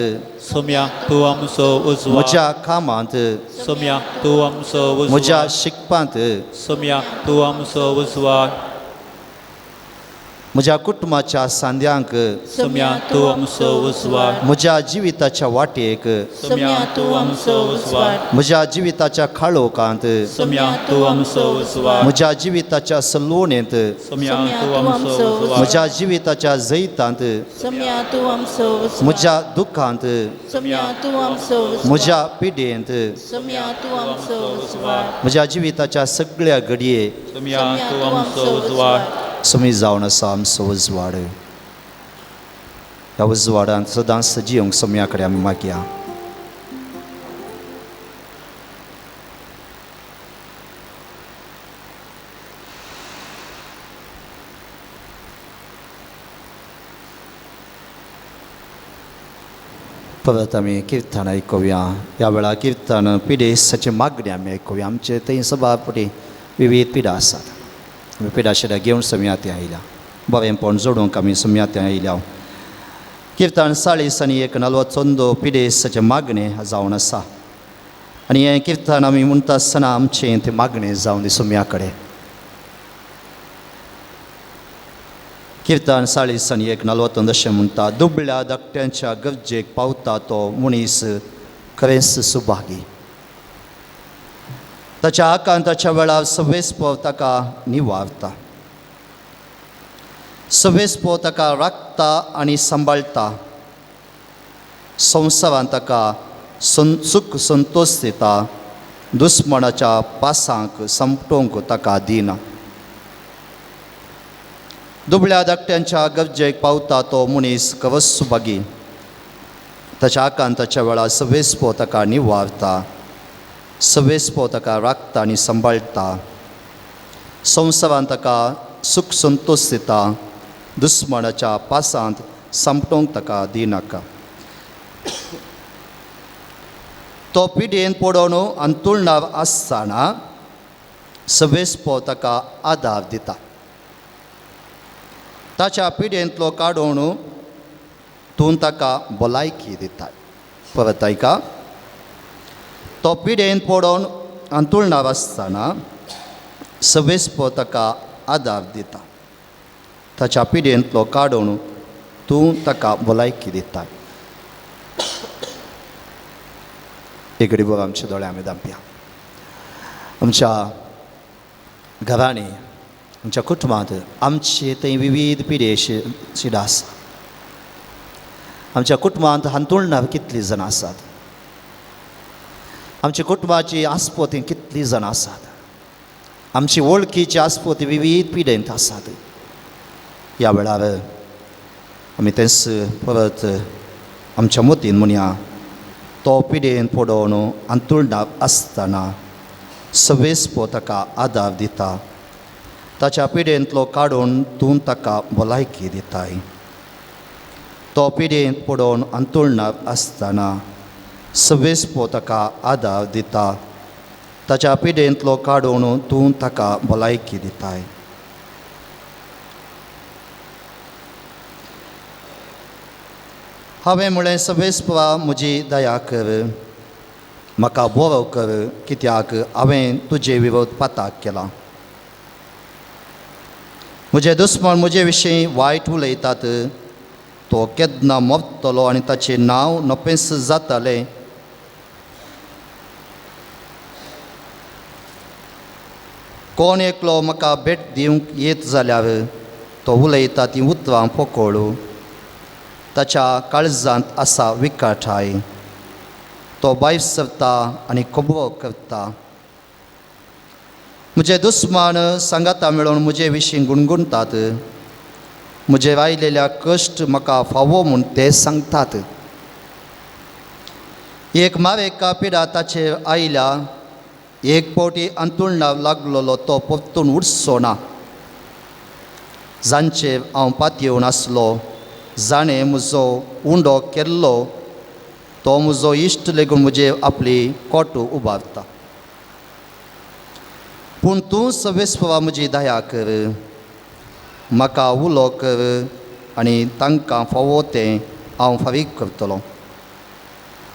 सोम्या तूं आमचो उजवाड. म्हज्या कामांत सोम्या तूं आमचो उजवाड. म्हज्या शिकपांत सोम्या तूं आमचो उजवाड. म्हज्या कुटुंबाच्या सांद्यांक सोम्या तूं आमचो उजवाड. म्हज्या जिविताच्या वाटेक सोम्या तूं आमचो उजवाड. म्हज्या जिविताच्या खाळोकांत सोम्या तूं आमचो उजवाड. म्हज्या जिविताच्या सलोणेंत सोम्या तूं आमचो उजवाड. म्हज्या जिविताच्या जैतांत सोम्या तूं आमचो उजवाड. म्हज्या दुख्खांत सोम्या तूं आमचो उजवाड. म्हज्या पिडेंत सोम्या तूं आमचो उजवाड. म्हज्या जिविताच्या सगळ्या घडये सोम्या तूं आमचो उजवाड. समी जावन आसा आमचो उजवाड. ह्या उजवाडांत सदांच जिवंक सोम्या कडेन आमी मागया. परत आमी किर्तन आयकुया. ह्या वेळार किर्तन पिडेसाची मागणी आमी आयकुया. आमचे थंय सभापटी विविध पिडा आसात. आमी पिडा शिड्या घेवन सोम्या थंय आयल्या. बरेंपण जोडूंक आमी सोम्या थंय आयल्या. किर्तन 40 आनी 1 नलवत पिडेसाचें मागणें जावन आसा. आनी हें किर्तन आमी म्हणटा आसतना आमचें तें मागणें जावन दी सोम्या कडेन. किर्तन 40 आनी 1 नलवत अशें म्हणटा, दुबळ्या धाकट्यांच्या गरजेक पावता तो मनीस खरेंच सुभागी. ताच्या आकांताच्या वेळार सवेस्पो ताका निवारता, सवेस्पो ताका राखता आनी सांबाळटा. संवसारान ताका सुख संतोश दिता, दुस्मणाच्या पासांक समटोवंक ताका दिना. दुबळ्या धाकट्यांच्या गरजेक पावता तो मनीस खरोच सुभागी. ताच्या आकांताच्या वेळार सवेस्पो ताका निवारता, सवेस्पो ताका राखता आनी सांबाळटा. संवसारान ताका सुख संतोश दिता, दुस्मणाच्या पासांत सांपटोवंक ताका दिनाका. तो पिडेन पडोवन अंतुळणार आसतना सवेस्पो ताका आदार दिता. ताच्या पिडेंतलो काडून तूं ताका भलायकी दिता. परत आयका, तो पिडेन पडोवन अंतुळणार आसतना सवेस्पो ताका आदार दिता. ताच्या पिडेंतलो काडून तूं ताका भलायकी दिता. एक घडी आमच्या दोळे आमी धांपया. आमच्या घरांनी आमच्या कुटुंबांत आमचे थंय विविध पिडे शिडा आसा. आमच्या कुटुंबांत हांतुळणार कितलीं जाणां आसात. आमच्या कुटुंबाची आस्पती कितलीं जाणां आसात. आमची वळखीची आस्पती विविध पिडेंत आसात. ह्या वेळार आमी तेंच परत आमच्या मतीन म्हणया तो पिडेन पडोवन अंतुळणाक आसतना सवेस्पो ताका आदार दिता ताच्या पिडेंतलो काडून तूं ताका भलायकी दिताय. तो पिडेंत पडोवन अंतुळणाक आसतना सवेस्पो ताका आदार दिता ताच्या पिडेंतलो काडून तूं ताका भलायकी दिताय. हांवें म्हळें सवेस्पा म्हजी दया कर म्हाका बरो कर कित्याक हांवें तुजे विरोध पाताक केला. म्हजे दुस्मन म्हजे विशीं वायट उलयतात तो केन्ना मरतलो आनी ताचें नांव नपेंस जातालें. कोण एकलो म्हाका भेट दिवंक येत जाल्यार तो उलयता तीं उतरां पोकोळू ताच्या काळजांत आसा विकाठाय तो भायर सरता आनी खबरो करता. म्हजे दुस्मान सांगाता मेळून म्हजे विशीं गुणगुणतात म्हजेर आयलेल्या कश्ट म्हाका फावो म्हूण ते सांगतात. एक मारेका पिडा ताचेर आयल्या एक फावटी अंतुळणाक लागलेलो तो परतून उरचो ना. जांचेर हांव पातयेवन आसलो जाणें म्हजो उंडो केल्लो तो म्हजो इश्ट लेगून म्हजेर आपली कोट उबारता. पूण तूं सवेस्पा म्हजी दया कर म्हाका उलो कर आनी तांकां फावो तें हांव फारीक करतलो.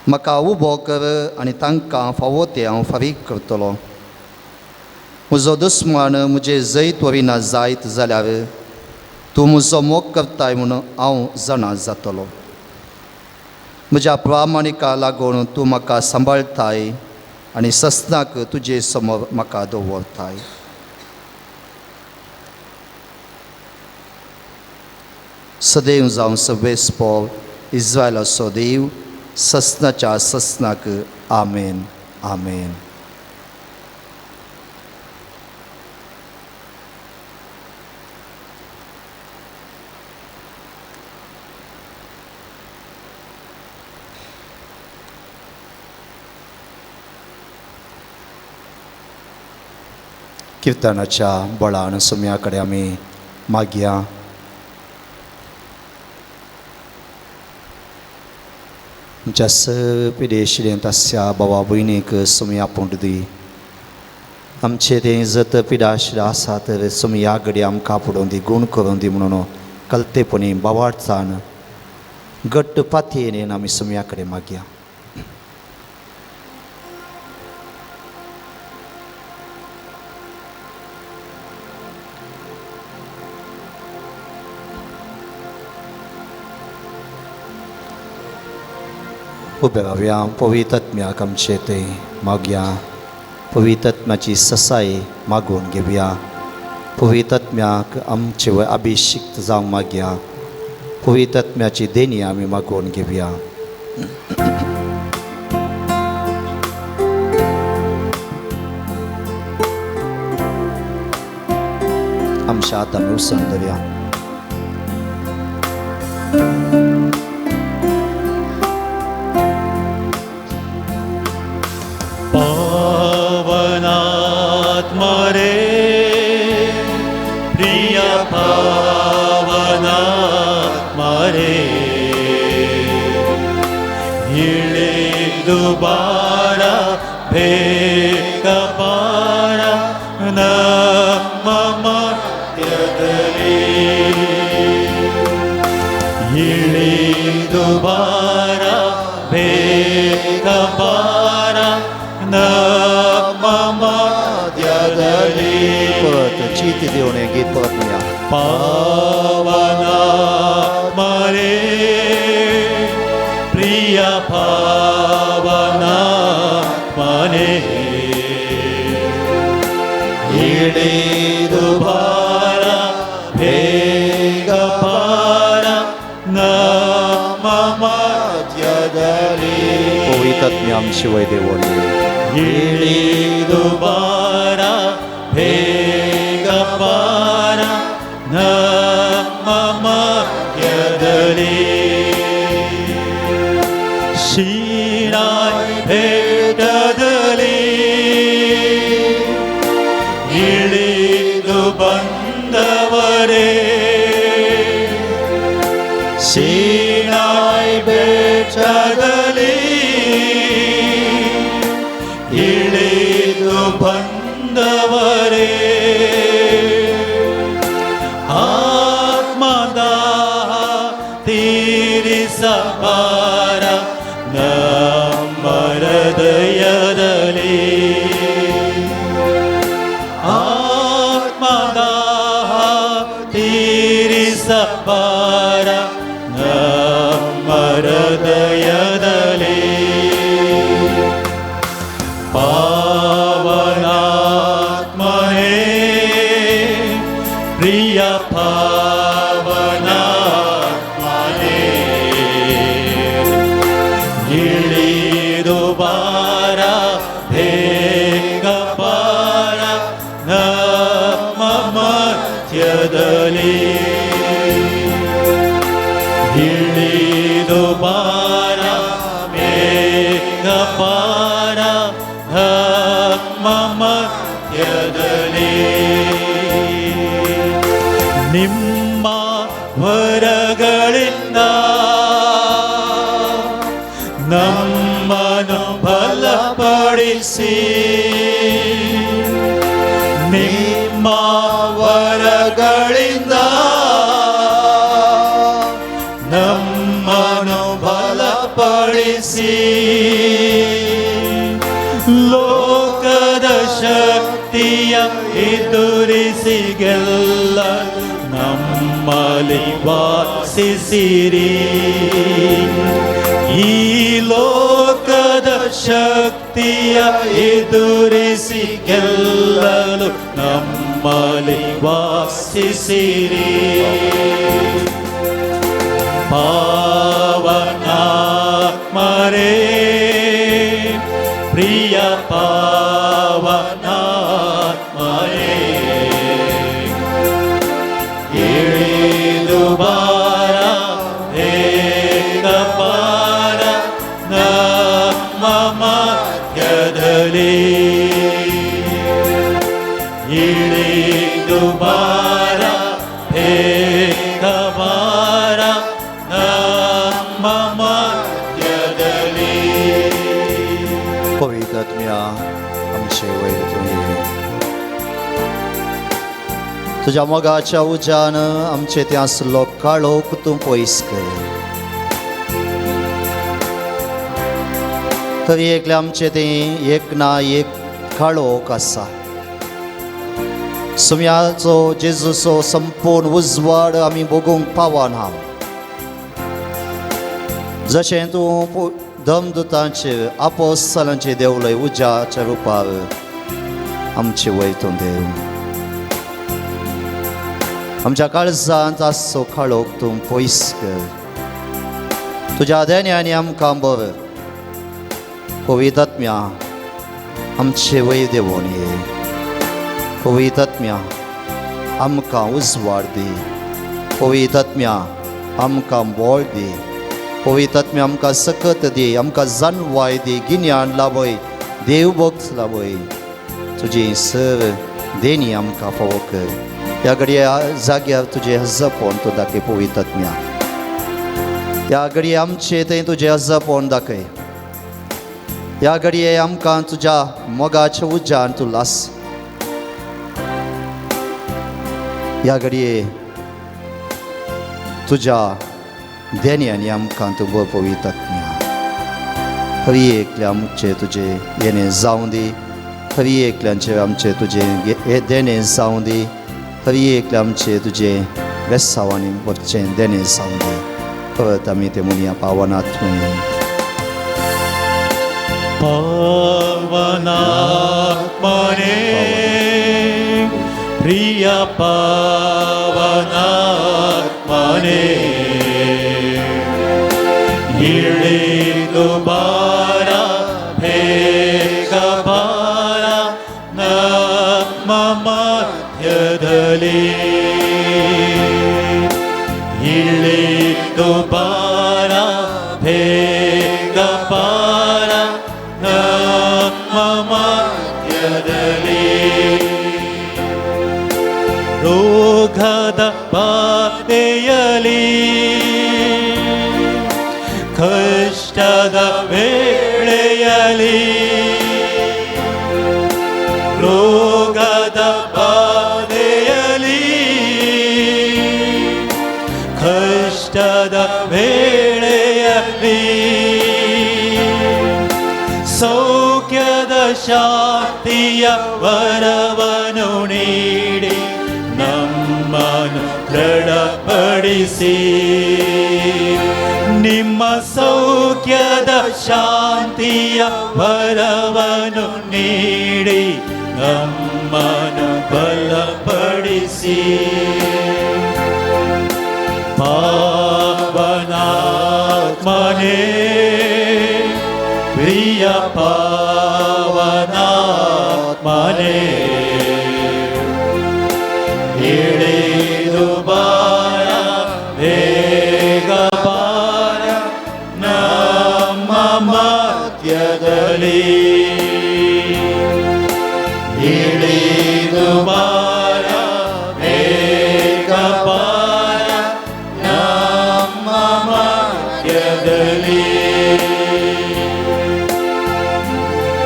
म्हाका उबो कर आनी तांकां फावो तें हांव फारीक करतलो. म्हजो दुस्मान म्हजें जैत वरिना जायत जाल्यार तूं म्हजो मोग करताय म्हूण हांव जाणा जातलो. म्हज्या प्रामाणिका लागून तूं म्हाका सांबाळटाय आनी सस्नाक तुजे समोर म्हाका दवरताय. सदैव जावं सवेस्पो इज्रायलाचो देव सस्नाच्या सस्नाक. आमेन आमेन. किर्तनाच्या बळान सोम्या कडेन आमी मागया. आमच्या स पिडेशिलेंत आसच्या बाबा भयणीक सोमया आपोवंक दी. आमचे तें जत पिडाशिला आसा तर सोमया घडये आमकां पडोवन दी गूण करून दी म्हणून कलतेपणी बावाडचान घट्ट पातयेन आमी सोमया कडेन मागया. उबे रावया पवित्रत्म्याक आमचे ते मागया. पवित्रत्म्याची ससाय मागून घेवया. पवित्रत्म्याक आमचे वयर अभिशिक्त जावंक मागया. पवित्रत्म्याची देणी आमी मागून घेवया. आमच्या हात आमी उसण धरया. दुबारा भेक पारा नम मध्यदली इळी दुबारा भेक पारा नम मध्यदली. परत चीत देवन हें गीत परत म्हणया. पावना मरे प्रिय पावना मने इळी दुबारा भेग पारा नम मध्यदली. पवित्रत्म्या आमचे वयर देवोन इळी दुबारा भेग पारा नम मध्यदली. ಮಧ್ಯದಲ್ಲಿ ಸೀನಾಯಿ ಬೆಟ್ಟದಲ್ಲಿ ಇಳಿದು ಬಂದವರೇ, ಸೀನಾಯಿ ಬೆಟ್ಟದಲ್ಲಿ ಇಳಿದು ಬಂದವರೇ, ಆತ್ಮದ ತೀರಿಸಬಾರ ನಮ್ಮ ಹೃದಯದಲ್ಲಿ, ಆತ್ಮದ ತೀರಿಸಬಾರ ನಮ್ಮ ಹೃದಯದಲ್ಲಿ. ಪಾವನಾತ್ಮನೇ, ಪ್ರಿಯ ಪಾವನಾತ್ಮನೇ, ಇಳಿದು ಬಾರ, ಬೇಗ ಬಾರ ನಮ್ಮ ಮಧ್ಯದಲ್ಲಿ, ಇಳಿದು ಬಾರ, ಬೇಗ ಬಾರ ನಮ್ಮ ಮಧ್ಯದಲ್ಲಿ. ನಿಮ್ಮ ವರಗಳಿಂದ ನಮ್ಮನ್ನು ಬಲಪಡಿಸಿ, ನಿಮ್ಮ ವರಗಳಿಂದ ನಮ್ಮನ್ನು ಬಲಪಡಿಸಿ, ಲೋಕದ ಶಕ್ತಿಯ ಎದುರಿಸಿ ಗೆಲ್ಲ ನಮ್ಮಲ್ಲಿ ವಾಸಿಸಿರಿ. ಈ ಲೋಕದ ಶಕ್ತಿಯ ಎದುರಿಸಿ ಗೆಲ್ಲಲು ನಮ್ಮಲ್ಲಿ ವಾಸಿಸಿರಿ. ಪಾವನಾತ್ಮರೇ, ಪ್ರಿಯ ಪಾವನಾತ್ಮರೇ, ಇಳಿದು ಬಾರ, ಬೇಗ ಬಾರ ನಮ್ಮ ಮಧ್ಯದಲ್ಲಿ, ಇಳಿದು ಬಾರ, ಬೇಗ ಬಾರ ನಮ್ಮ ಮಧ್ಯದಲ್ಲಿ. पवित्र आत्म्या, आमचे वयर तूं ये. तुज्या मोगाच्या उज्यान आमचे ते आसलो काळोख तूं पयस कर. तरी एकले आमचे ते एक ना एक काळोख आसा. सुम्याचो जेजूचो संपूर्ण उजवाड आमी बगूंक पावना. जशें तूं दमदुतांचेर आपोस्तलांचेर देंवलय उज्याच्या रुपार, आमचे वयर तूं देव. आमच्या काळजांत आसचो काळोख तूं पयस कर. तुज्या देण्यांनी आमकां बरें. पवित्र आत्म्या, आमचे वयर देंवोन ये. पवित्र आत्म्या, आमकां उजवाड दी. पवित्र आत्म्या, आमकां बळ दी. पवित्र आत्म्या, आमकां सकत दी, आमकां जानवाय दी, गिन्यान लाभय, देव भक्त लाभय. तुजी सर देणी आमकां फावो कर. ह्या घडये जाग्यार तुजें हजपोण तूं दाखय पवित्र आत्म्या. ह्या घडये आमचे थंय तुजें हजपोण दाखय. ह्या घडये आमकां तुज्या मोगाच्या उज्यान तूं लास. ह्या घडये तुज्या देण्यांनी आमकां तूं बरो पवित्र आत्म्या. हरी एकल्या आमचें तुजें येणें जावं दी. हरी एकल्यांचेर आमचें तुजें देणें जावं दी. हरी एकल्या आमचें तुजें बेसांवांनी वचचें देणें जावं दी. परत आमी ते म्हणया पावनात्मनी. पावनात्मने, प्रिय पावनात्मने, ಇಳಿದು ಬಾರ, ಬೇಗ ಬಾರ ನಮ್ಮ ಮಧ್ಯದಲ್ಲಿ, ಇಳಿದು ಬಾರ. ರೋಗದ ಬಾಧೆಯಲಿ, ಕಷ್ಟದ ವೇಳೆಯಲ್ಲಿ, ಸೌಖ್ಯದ ಶಾಂತಿಯ ವರವನ್ನು ನೀಡಿ ನಮ್ಮನ್ನು ದೃಢಪಡಿಸಿ. ನಿಮ್ಮ ಸೌಖ್ಯದ ಶಾಂತಿಯ ವರವನ್ನು ನೀಡಿ ನಮ್ಮನ್ನು ಬಲಪಡಿಸಿ. ಪಾವನಾತ್ಮನೇ, ಪ್ರಿಯ ಪಾವನಾತ್ಮನೇ, ಇಳಿದು ಬಾರ, ಬೇಗ ಬಾರ ನಮ್ಮ ಮಧ್ಯದಲ್ಲಿ. ಇಳಿದು ಬಾರ, ಬೇಗ ಬಾರ ನಮ್ಮ ಮಧ್ಯದಲ್ಲಿ.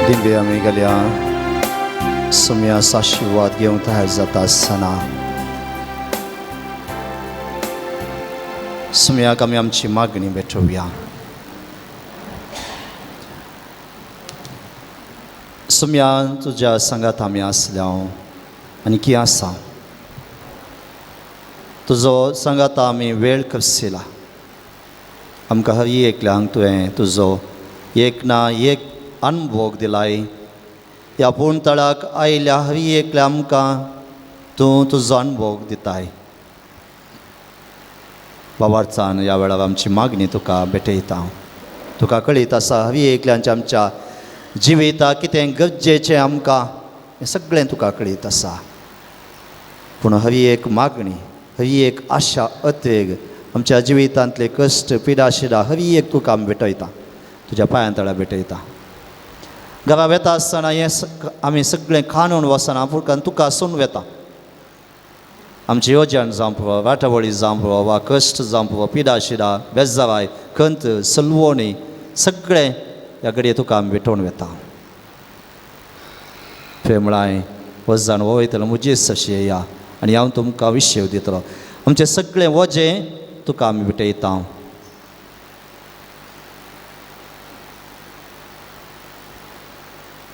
दिनबे आमी गेल्या सम्यास आशिर्वाद घेवंक तयार जाता आसतना सम्याक आमी आमची मागणी भेटोवया. सम्या तुज्या सांगात आमी आसल्या आनी की आसा तुजो सांगात आमी वेळ करसिला. आमकां हर एकल्यांक तुवें तुजो एक ना एक अनभोग दिलाय. ह्या पूर्ण तळाक आयल्या हर एकल्या आमकां तूं तुजो अनभोग दिताय. बाबार्चान ह्या वेळार आमची मागणी तुका भेटयता. तुका कळीत आसा हर एकल्यांच्या आमच्या जिविता कितें गरजेचें आमकां हें सगळें तुका कळीत आसा. पूण हर एक मागणी, हर एक आशा अत्रेग आमच्या जिवितांतले कश्ट पिडा शिडा हर एक तुका आमी भेटयता, तुज्या पांयां तळा भेटयता. घरा वेता आसतना हें आमी सगळें खाणून वचना पूण तुका आसून वेता. आमची योजन जावं पुरो, वाटावळी जावं पुरो, वा कश्ट जावं पुरो, पिडा शिडा बेजाराय खंत सलवणी सगळें ह्या घडये तुका आमी भेटोवन वेता. तुवें म्हळां वजान वयतलो म्हजीच अशी येया आनी हांव तुमकां विशेव दितलो. आमचें सगळें वजें तुका आमी भेटयता.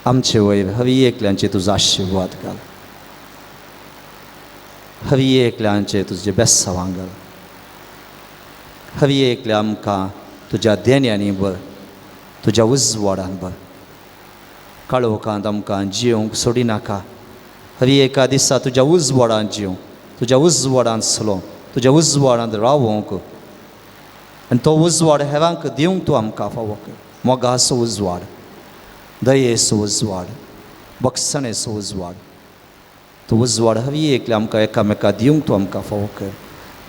आमचे वयर हर एकल्यांचे तुजो आशिर्वाद घाल, हर एकल्यांचे तुजे बेसांव घाल, हर एकल्या आमकां तुज्या देण्यांनी भर, तुज्या उजवाडान भर. काळोखांत आमकां जिवंक सोडिनाका. हर एका दिसा तुज्या उजवाडान जिवंक, तुज्या उजवाडान चलोवंक, तुज्या उजवाडान रावोंक आनी तो उजवाड हेरांक दिवंक तूं आमकां फावो कर. मोगाचो उजवाड, दयेचो उजवाड, बक्षणेचो उजवाड, तो उजवाड हर एकल्या आमकां एकामेका दिवंक तूं आमकां फावो कर.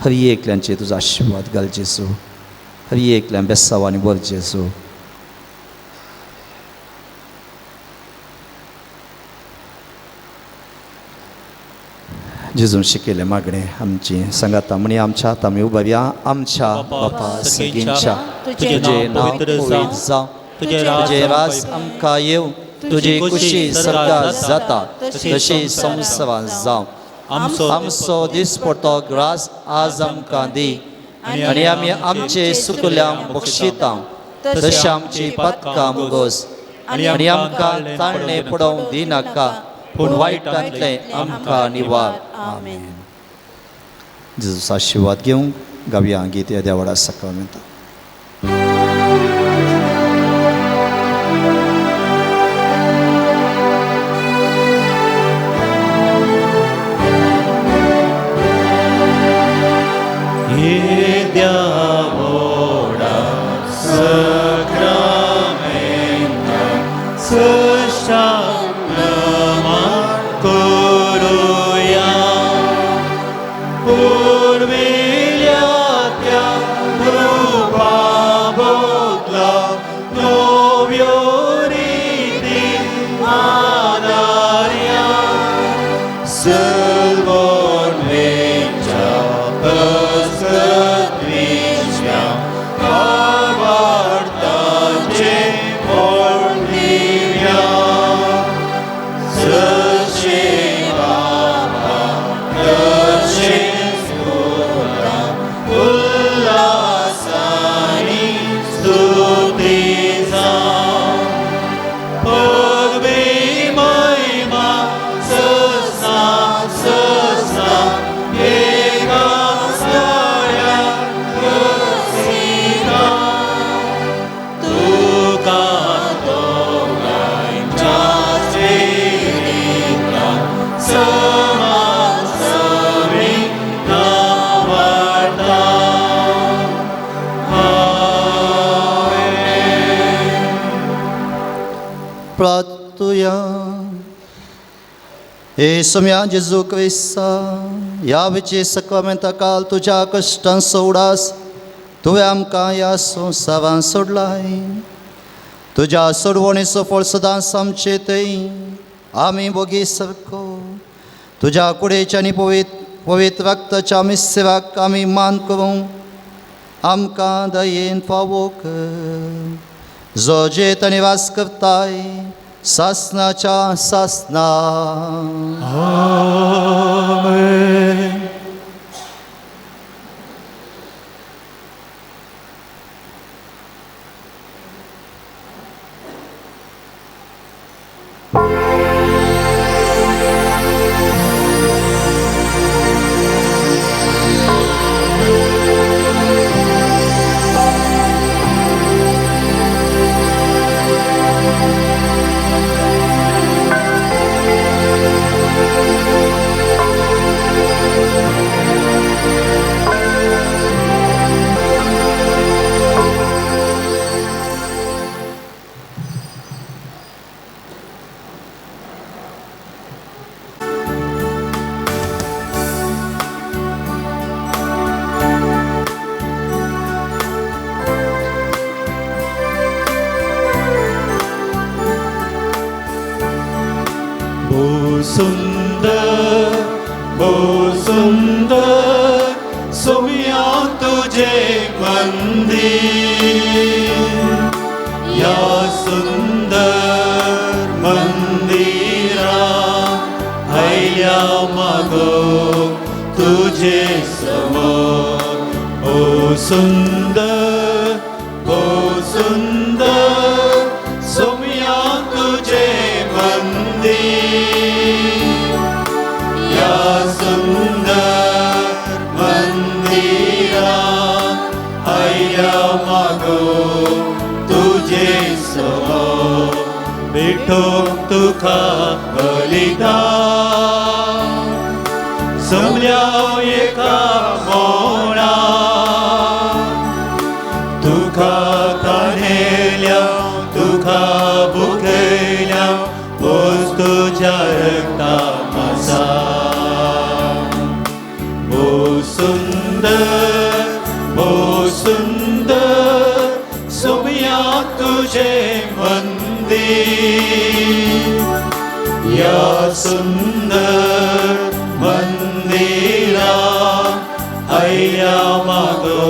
हर एकल्यांचे तुजो आशिर्वाद घाल जेजू, हर एकल्यान बेसांव आनी बर जेजू. जेजून शिकयलें मागणें आमची सांगाता म्हणी आमच्या आतां आमी उबारया. आमच्या बापा सगींच्या तुजें नांव पवित्र जावं, तुजें राज आमकां येवं, तुजी खुशी सर्गार जाता तशी संवसारांत जावं. आमचो दिसपडतो ग्रास आज आमकां दी आनी आमी आमचे सुकल्यांक बक्षिता तशें आमची पातकां मुगोस आनी आमकां ताळणें पडोवंक दिनाका पूण वायटांतलें आमकां निवार. आमेन. जेजूचो आशिर्वाद घेवंक गावया गीत ह्या देवळा सकाळ. Avartace porni. प्रार्थुया. हे सोम्या जेजू क्रिस्ता, ह्या विचे सक्रामेंता काल तुज्या कश्टांचो उडास तुवें आमकां ह्या संवसारान सोडलाय. तुज्या सोडवणेचो फळ सदांच आमचे थंय आमी बोगी सारको तुज्या कुडेच्या आनी पवित्र रक्ताच्या मिस्राक आमी मान करूंक आमकां दयेन फावो कर. जो जेत आनी वास करताय सासनाच्या सासना. आमेन. सुंदर भो सुंदर सोम्या तुझे मंदिर, या सुंदर मंदिरा हैल्या मागो तुझे समोर. ओ सुंदर भो सुंदर सोम्या तुझे मंदिर, या सुंदर मंदिरा हैल्या मागो तुझे समोर. भेटो तुका बलिदान जमल्या एका मोणा, तुका तानेल्या तुका भुकेल्या पोस तुझ्या रक्ता मासा. भो सुंदर भो सुंदर सोम्या तुझे मंदिर, या सुंदर मंदिरा हैल्या मागो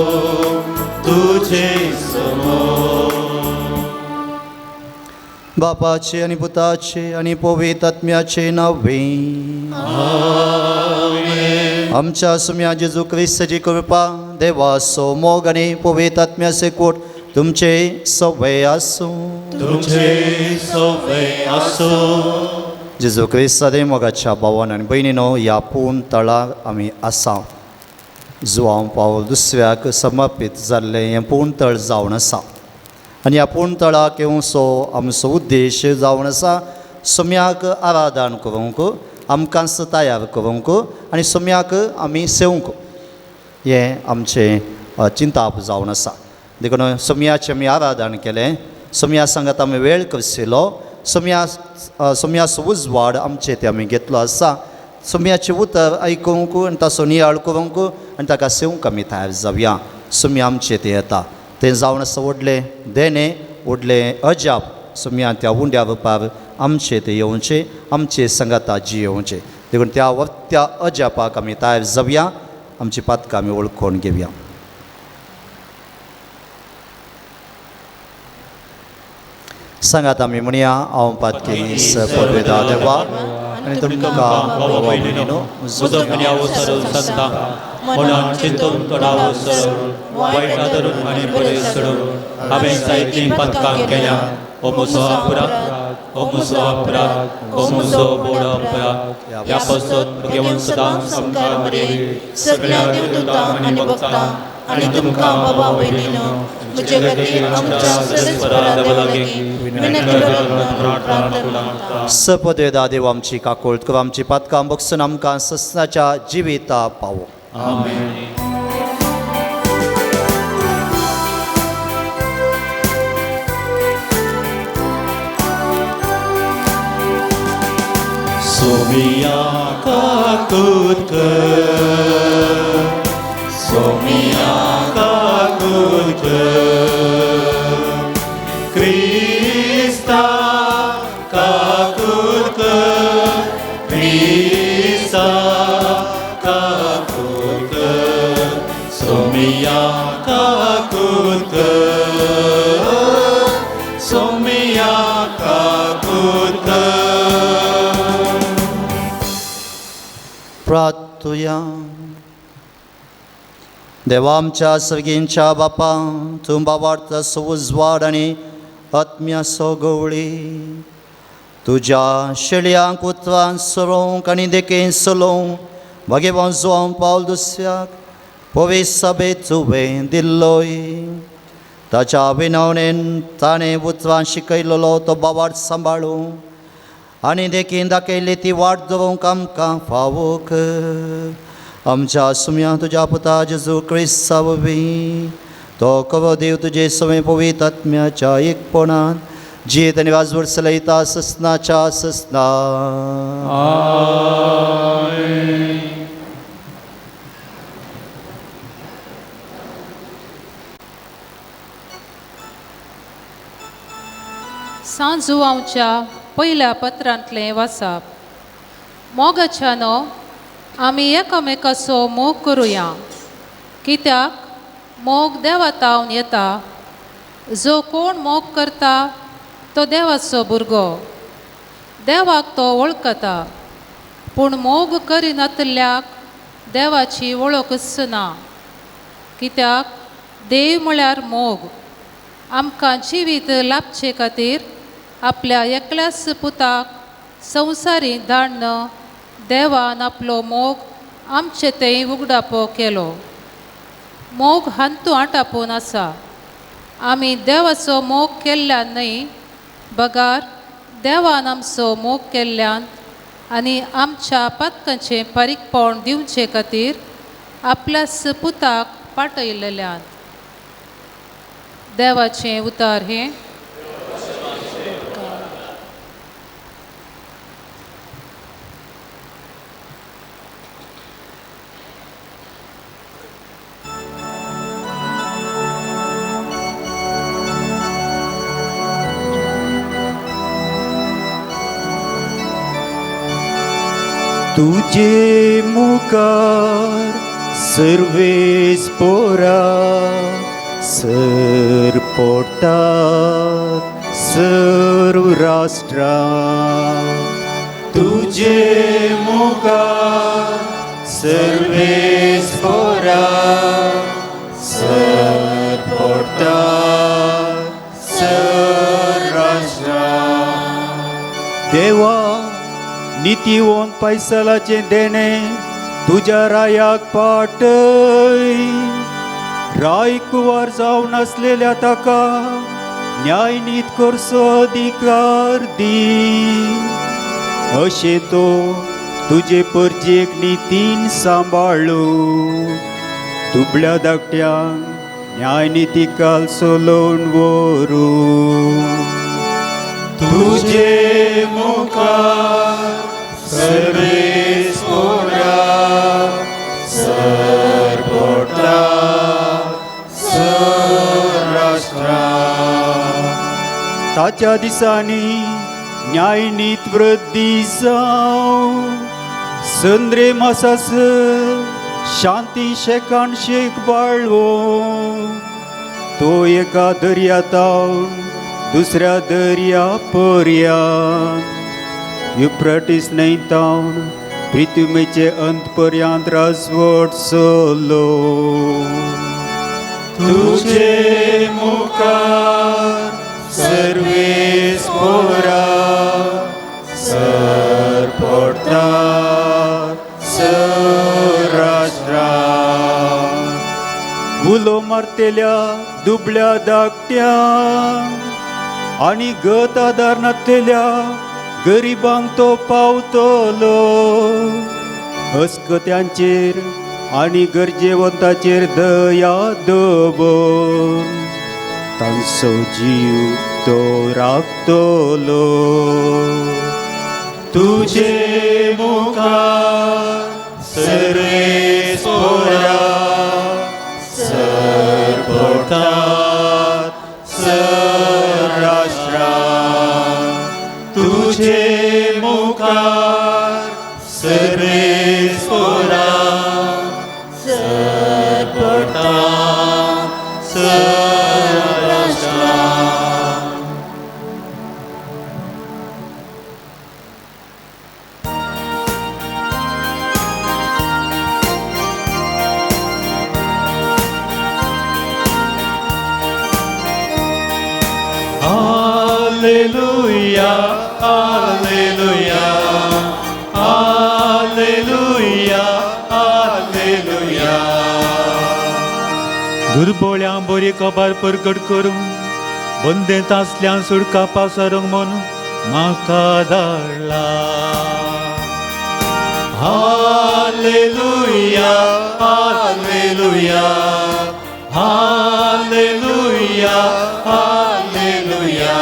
तुझे समोर. बापाचे आनी पुताचे आनी पवित्र आत्म्याचे नावे. आमेन. आमच्या सुम्या जेजू क्रिस्ताची कृपा, देवाचो मोग आनी पवित्र आत्म्याचे कोट तुमचे सवय आसूं. तुमचे सवय आसूं. जेजू क्रिस्ता मोगाच्या भावान आनी भयणीनो, ह्या पूर्ण तळार आमी आसा. जुवांव पावल दुसऱ्याक समर्पीत जाल्लें हें पूर्ण तळ जावन आसा आनी ह्या पूर्ण तळाक येवचो आमचो उद्देश जावन आसा सोम्याक आराधन करूंक, आमकांच तयार करूंक आनी सोम्याक आमी सेवंक, हें आमचें चिंताप जावन आसा. देखून सोम्याचें आमी आराधन केलें, सोम्या सांगात आमी वेळ करशिलो, सोम्याचो उजवाड आमचे ते आमी घेतलो आसा. सोम्याचें उतर आयकूंक आनी ताचो नियाळ करूंक आनी ताका सेवंक आमी तयार जावया. सोम्या आमचे ते येता तें जावन आसा व्हडलें देणें, व्हडलें अजाप. सोम्या त्या उंड्या रुपार आमचे ते येवचें, आमचे सांगाता जियेवचें. देखून त्या त्या अजापाक आमी तयार जावया, आमची पातकां आमी वळखून घेवया. सांगात आमी म्हणया, हांव पातकी पदवेदा देवा आनी तुमकां भावा भयणीनो म्हजो मन्यावो सरळ सांगता मनान चिंतून तोडावो सरळ वायट आदरून आनी बरें सोडून हांवें जायतीं पातकां केल्या. ओ म्हजो अपराध, ओ म्हजो अपराध, ओ म्हजो व्हड अपराध. ह्या पासत घेवन सदांच सामकार मरे सगळ्या देवदूतांक आनी भक्तांक आनी तुमकां बाबा भयणीनो म्हजे खातीर आमच्या सरस्परा देवा लागीं विनंती प्रार्थना. सपदेदा देव आमची काकोळत कर, आमची पातकां बगसून आमकां ससनाच्या जिविता पावो. आमेन. सोमिया काकूत कर, सोमिया काकूत कर, क्रिस्ता काकूत कर, क्रिस्ता काकूत कर, सोमिया काकूत कर, सोमिया काकूत कर। प्रार्थुया। देवा आमच्या सर्गींच्या बापा, तूं बाबार्थाचो उजवाड आनी आत्म्याचो गवळी, तुज्या शेळयांक उतरान सरोवंक आनी देखीन चलोवंक भगवान जुवांव पावल दुसऱ्याक पवित्र सभेत तुवें दिल्लोय। ताच्या विनवणेन ताणें उतरान शिकयलेलो तो बाबार्थ सांबाळूं आनी देखीन दाखयली ती वाट दवरूंक आमकां फावो कर। आमच्या सुम्या तुज्या पुता जेजू क्रिस्ता वरवीं तो करो देव तुजे सवे पवित्र आत्म्याच्या एकपणान जियेत आनी वाजवर चलयता ससनाच्या ससना। सांजुवांच्या पयल्या पत्रांतलें वाचप। मोगाच्यानो आमी एकामेकाचो मोग करुया, कित्याक मोग देवा तावन येता। जो कोण मोग करता तो देवाचो भुरगो, देवाक तो वळखता। पूण मोग करिनातल्याक देवाची वळखूच ना, कित्याक देव म्हळ्यार मोग। आमकां जिवीत लाभचे खातीर आपल्या एकल्याच पुताक संवसारी धाडन देवान आपलो मोग आमचे थंय उगडापो केलो। मोग हांतू आटापून आसा, आमी देवाचो मोग केल्ल्यान न्हय, बगार देवान आमचो मोग केल्ल्यान आनी आमच्या पातकांचें फारीकपण दिवचे खातीर आपल्याच पुताक पाठयल्ल्यान। देवाचें उतार हें। तुझे मुखार सर्वेस पोरा सर पोटात सर्व राष्ट्रा, तुझे मुखार सर्वेस पोरा सर पोटात सर्व राष्ट्रा। देवा नितीवंत पैसलाचें देणें तुज्या रायाक पाटय, राय कुंवर जावन आसलेल्या ताका न्यायनीत करचो अधिकार दी। अशें तो तुजे परजेक नितीन सांबाळू, दुबळ्या धाकट्यांक न्यायनितीकाल चलोवन व्हरूं। तुझे मुखार सर्वेस पोरा सर पोटात सर्व राष्ट्रा। ताच्या दिसांनी न्यायनीत वृद्धी जावं, संद्रे मासासर शांती शेकान शेक बाळवो। तो एका दर्या तावन दुसऱ्या दर्या पर्यांत, युफ्रेटीस न्हंय तावन पृथ्वीचे अंत पर्यांत राजवट चलो। तुझे मुखार सर्वेस पोरा सर पोटात सर्व राष्ट्रा। उलो मारतेल्या दुबळ्या धाकट्यांक आनी गत आदार नासलेल्या गरिबांक तो पावतलो। हस्कत्यांचेर आनी गरजेवंताचेर दया दवर, तांचो जीव तो राखतलो। तुझे मुखार सर्वेस्पोरा सरपडटात सर राष्ट्रां तुझे मुखार सर्वेस्पोरा सरपडटात सर राष्ट्रां. Alleluia, Alleluia, Alleluia, Alleluia. दुर्बोळ्यां बरी खबर परगट करूंक बंदेंत आसल्यान सुडका पासरूंक म्हूण म्हाका धाडला. Alleluia, Alleluia, Alleluia, Alleluia.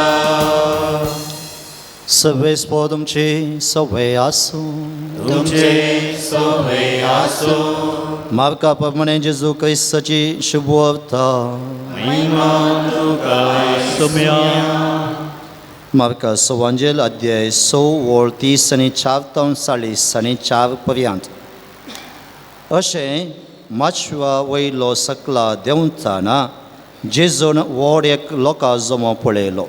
सवेस्पो तुमची सवय आसूं. तुमचे सवय आसूं. मार्का प्रमाणे जेजू क्रिस्ताची शुभवार्ता. महिमा तुका सोम्या. मार्का सवांजेल अध्याय 6 वळ 30 आनी 4 तावन 40 आनी 4 पर्यंत. अशें माचवा वयलो सकला देंवतना जेजून व्हड एक लोकां जमो पळयलो.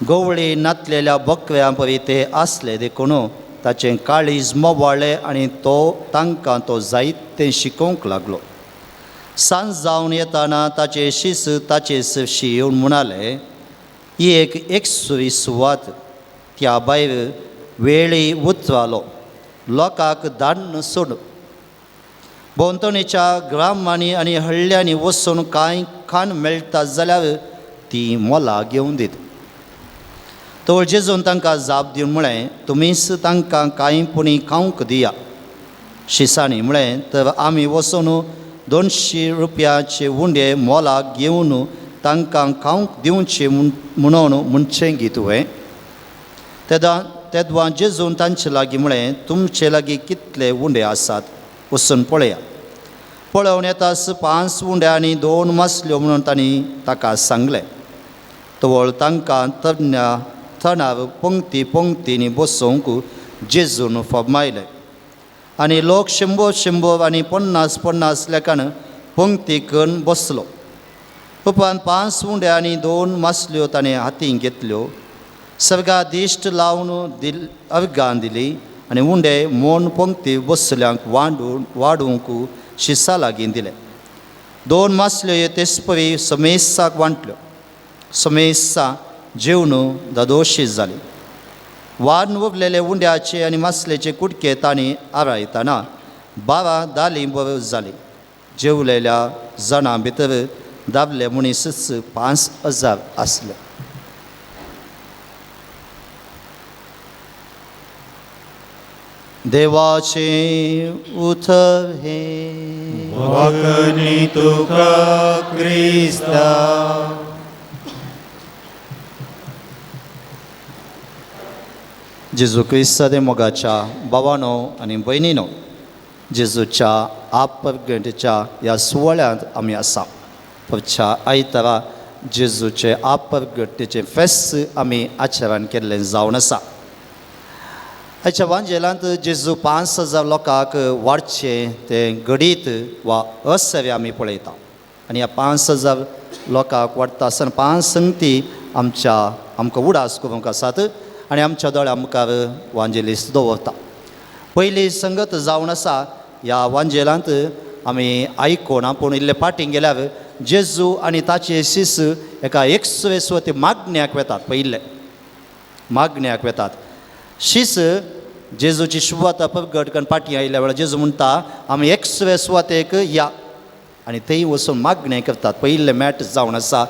गवळी नातलेल्या बकऱ्यां परी ते आसले देखून ताचें काळीज मोवाळें आनी तो तांकां तो जायतें शिकोवंक लागलो. सांज जावन येताना ताचे शीस ताचे सरशी येवन म्हणाले, ही एक एकसुरी सुवात, त्या भायर वेळी उतरालो, लोकांक धाडून सोड. भोंवतणीच्या ग्रामांनी आनी हळ्ळ्यांनी वचून कांय खाण मेळटा जाल्यार ती मोलां घेवन दीत. तो जेजून तांकां जाप दिवन म्हळें, तुमीच तांकां कांय पुणी खावंक दिया. शिसांनी म्हळें, तर आमी वचून 200 रुपयाचे उंडे मोलाक घेवन तांकां खावंक दिवचे म्हणून म्हणचें गी तुवें? तेदां तेदवां जेजून तांचे लागीं म्हळें, तुमचे लागीं कितले उंडे आसात वचून पळया. पळोवन येतास 5 उंडे आनी 2 मासल्यो म्हणून तांणी ताका सांगलें. तवळ तांकां तरण्या थणार पंक्ती पंक्तींनी बसोवंक जेजून फर्मायलें आनी लोक 100 100 आनी 50 50 लेखान पंक्ती करून बसलो. उपरांत 5 उंडे आनी 2 मासल्यो ताणें हातीन घेतल्यो, सर्गा दिश्ट लावन दिल अर्गां दिली आनी उंडे मोन पंक्ती बसल्यांक वाडूंक शिसा लागीं दिले. 2 मासल्यो तेसपरी समेस्साक वांटल्यो. समेस्सा जेवन दादोशी जाली. वान उरलेले उंड्याचे आनी मासलेचे कुडके तांणी आरायतना 12 दाली बरो जाली. जेवलेल्या जाणां भितर दादले मनीसच 5000 आसले. देवाचें उतर हें. वाकनी तुका क्रिस्ता. जेजू क्रिस्ता दे मोगाच्या भावानो आनी भयणीनो, जेजूच्या आपरगणेच्या ह्या सुवाळ्यांत आमी आसा. पुढच्या आयतारा जेजूचे आपरगणेचें फेस्त आमी आचरण केल्लें जावन आसा. हाच्या वांजेलांत जेजू 5000 लोकांक वाडचें तें घडीत वा असर्य आमी पळयता आनी ह्या 5000 लोकांक वाडटा आसतना 5 संगती आमकां उडास करूंक आसात आनी आमच्या दोळ्या मुखार वांजेलीस दवरता. पयली संगत जावन आसा ह्या वांजेलांत आमी आयकोना पूण इल्ले फाटीं गेल्यार जेजू आनी ताचे शिस एका एकसुरे सुवाते मागण्याक वेतात. पयिल्ले मागण्याक वेतात. शीस जेजूची सुवात प्रगट करून फाटीं आयिल्ल्या वेळार जेजू म्हणटा आमी एकसुरे सुवातेक या आनी थंय वचून मागणें करतात. पयिल्ले मॅट जावन आसा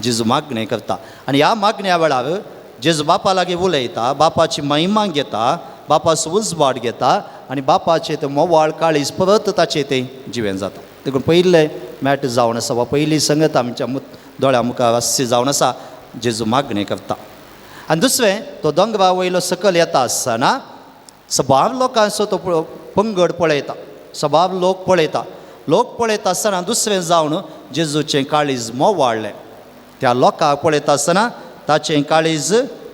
जेजू मागणें करता आनी ह्या मागण्या वेळार जेजू बापा लागीं उलयता, बापाची महिमा घेता, बापाचो उजवाड घेता आनी बापाचें तें मोवाळ काळीज परत ताचें तें जिवें जाता. देखून पयिल्लें मॅट जावन आसा वा पयली संगत आमच्या दोळ्या मुखार आसची जावन आसा जेजू मागणें करता. आनी दुसरें तो दोंगरा वयलो सकयल येता आसतना सबार लोकांचो तो पंगड पळयता, सबार लोक पळयता. लोक पळयता आसतना दुसरें जावन जेजूचें काळीज मोवाळ्ळें. त्या लोकांक पळयता आसतना ताचें काळीज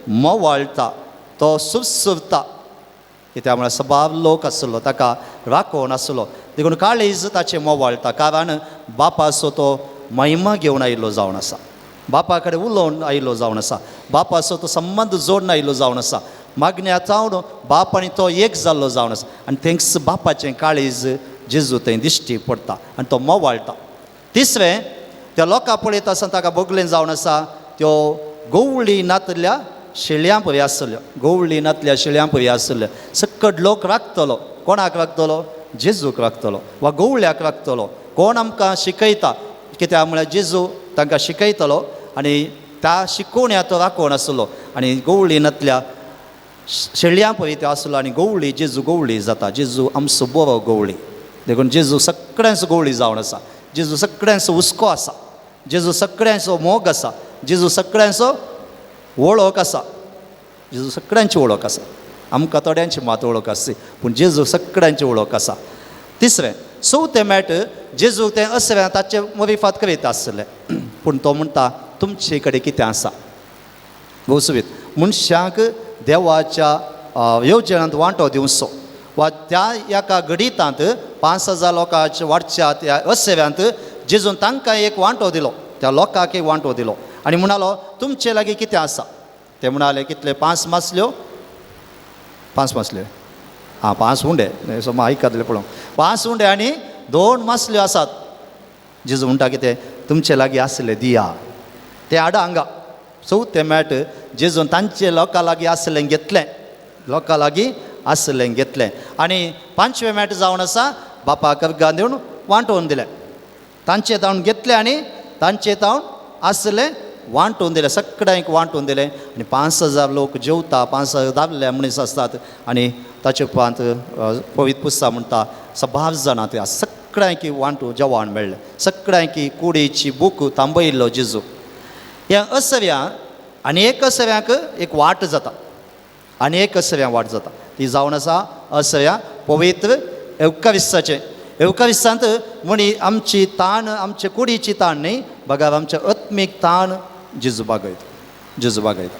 मोवाळटा, तो सुरसुरता. कित्याक म्हळ्यार सबार लोक आसलो, ताका राखोवन आसलो, देखून काळीज ताचें मोवाळटा. कारण बापाचो तो महिमा घेवन आयिल्लो जावन आसा, बापा कडेन उलोवन आयिल्लो जावन आसा, बापाचो तो संबंद जोडून आयिल्लो जावन आसा. मागण्या जावन बाप आनी तो एक जाल्लो जावन आसा. आनी थंयच बापाचें काळीज जेजू थंय दिश्टी पडटा आनी तो मोवाळटा. तिसरें त्या लोकां पळयता आसतना ताका बगलेन जावन आसा त्यो गवळी नातल्या शेळयां परी आसल्यो, गवळी नातल्या शेळयां परी आसल्यो. सकट लोक राखतलो, कोणाक राखतलो? जेजूक राखतलो वा गवळ्याक राखतलो. कोण आमकां शिकयता? कित्याक म्हळ्यार जेजू तांकां शिकयतलो आनी त्या शिकोवण्या तो राखोवन आसलो. आनी गवळी नातल्या शेळयां परी त्यो आसलो आनी गवळी जेजू गवळी जाता. जेजू आमचो बरो गवळी, देखून जेजू सगळ्यांचो गवळी जावन आसा. जेजू सगळ्यांचो हुस्को आसा, जेजू सगळ्यांचो मोग आसा, जेजू सगळ्यांचो वळख आसा, जेजू सगळ्यांची वळख आसा. आमकां थोड्यांची मात वळख आसली, पूण जेजू सगळ्यांची वळख आसा. तिसरें चवथें मेट जेजू तें असलें ताचें मरिफात करीत आसलें, पूण तो म्हणटा तुमचे कडेन कितें आसा. गोसवीत मनशांक देवाच्या येवजणांत वांटो दिवचो वा त्या एका घडितांत 5000 लोकांच्या वाडच्या त्या असव्यांत जेजून तांकां एक वांटो दिलो, त्या लोकांक एक वांटो दिलो आनी म्हणालो तुमचे लागीं कितें आसा. ते म्हणाले कितले? 5 मासल्यो, 5 मासल्यो, आं 5 उंडे, सो आयकतले पळोवंक, 5 उंडे आनी 2 मासल्यो आसात. जेजू म्हणटा कितें? तुमचे लागीं आसले दिया. ते हाडा हांगा. चवथें मेट जेजून तांचे लोकां लागीं आसलें घेतलें, लोकां लागीं आसलें घेतलें. आनी पांचवें मेट जावन आसा बापाक अर्गां दिवन वांटोवन दिलें. तांचे तावन घेतलें आनी तांचे तावन आसलें वांटून दिलें, सगळ्यांक वांटून दिलें. आनी 5000 लोक जेवता, 5000 दादले मनीस आसतात. आनी ताचे उपरांत पवित्र पुस्तक म्हणटा सबार जाणां ते सगळ्यांक वांटू जेवण मेळ्ळें, सगळ्यांक कुडीची बूक थांबयल्लो जेजू. ह्या असव्या आनी एक असव्याक एक वाट जाता, आनी एक असव्या वाट जाता, ती जावन आसा असव्या पवित्र एवकाविस्साचें. एवकाविस्सांत म्हणी आमची ताण, आमचे कुडीची ताण न्ही, बगर आमचे आत्मीक ताण जेजू बागयता, जेजू बागयता.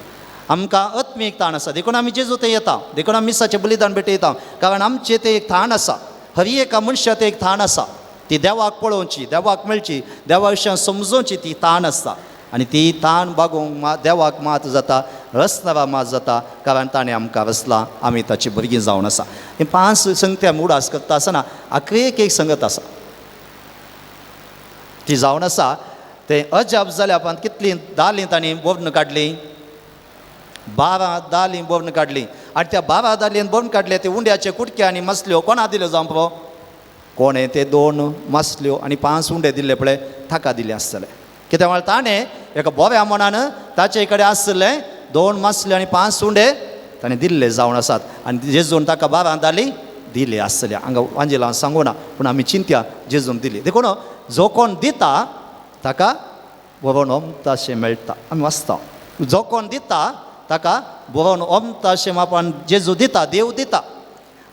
आमकां आत्मीक ताण आसा, देखून आमी जेजू थंय येता, देखून आमी मिसाचें बलिदान भेटयता, कारण आमचें तें एक थाण आसा. हर एका मनशा तें एक थाण आसा, ती देवाक पळोवची, देवाक मेळची, देवा विशयान समजोवची ती ताण आसता. आनी ती ताण बागोवंक मा देवाक मात जाता, रसनवा मात जाता, कारण ताणें आमकां रचला, आमी ताची भुरगीं जावन आसा. ही 5 संगती आमी उडास करता आसतना आखरेक एक संगत आसा, ती जावन आसा तें अजाप जाल्या उपरांत कितलीं दालीं तांणी बोर्ण काडली, 12 दालीं बोर्ण काडली. आनी त्या 12 दालीन बोर्ण काडले ते उंड्याचे कुडके आनी मासल्यो कोणा दिल्यो जावं पळो? कोणें ते 2 मासल्यो आनी 5 उंडे दिल्ले पळय ताका दिले आसतले. कित्याक म्हळ्यार ताणें एका बऱ्या मनान ताचे कडेन आसलें 2 मासल्यो आनी 5 उंडे ताणें दिल्ले जावन आसात. आनी जेजून ताका 12 दाली दिले आसतले. हांगा वांजेलां सांगूना, पूण आमी चिंत्या जेजून दिली. देखून जो कोण दिता ताका बरोवन ओमताशें मेळटा. आमी वाचता जो कोण दिता ताका बरोवन ओमताशें मापान जेजू दिता, देव दिता.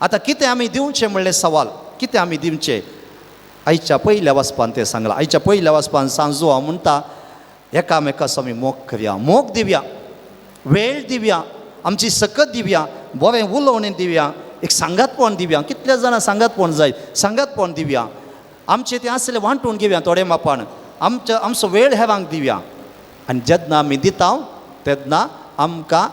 आतां कितें आमी दिवचें म्हणलें सवाल, कितें आमी दिवचें? आयच्या पयल्या वाचपान तें सांगलां. आयच्या पयल्या वाचपान सांजू हांव म्हणटा एकामेकाचो आमी मोग करया, मोग दिवया, वेळ दिवया, आमची सकत दिवया, बरें उलोवणें दिवया, एक सांगातपण दिवया. कितल्या जाणां सांगातपण जाय, सांगातपण दिवया. आमचें तें आसलें वांटून घेवया थोडे मापान, आमचो आमचो वेळ हेरांक दिवया. आनी जेन्ना आमी दिता तेन्ना आमकां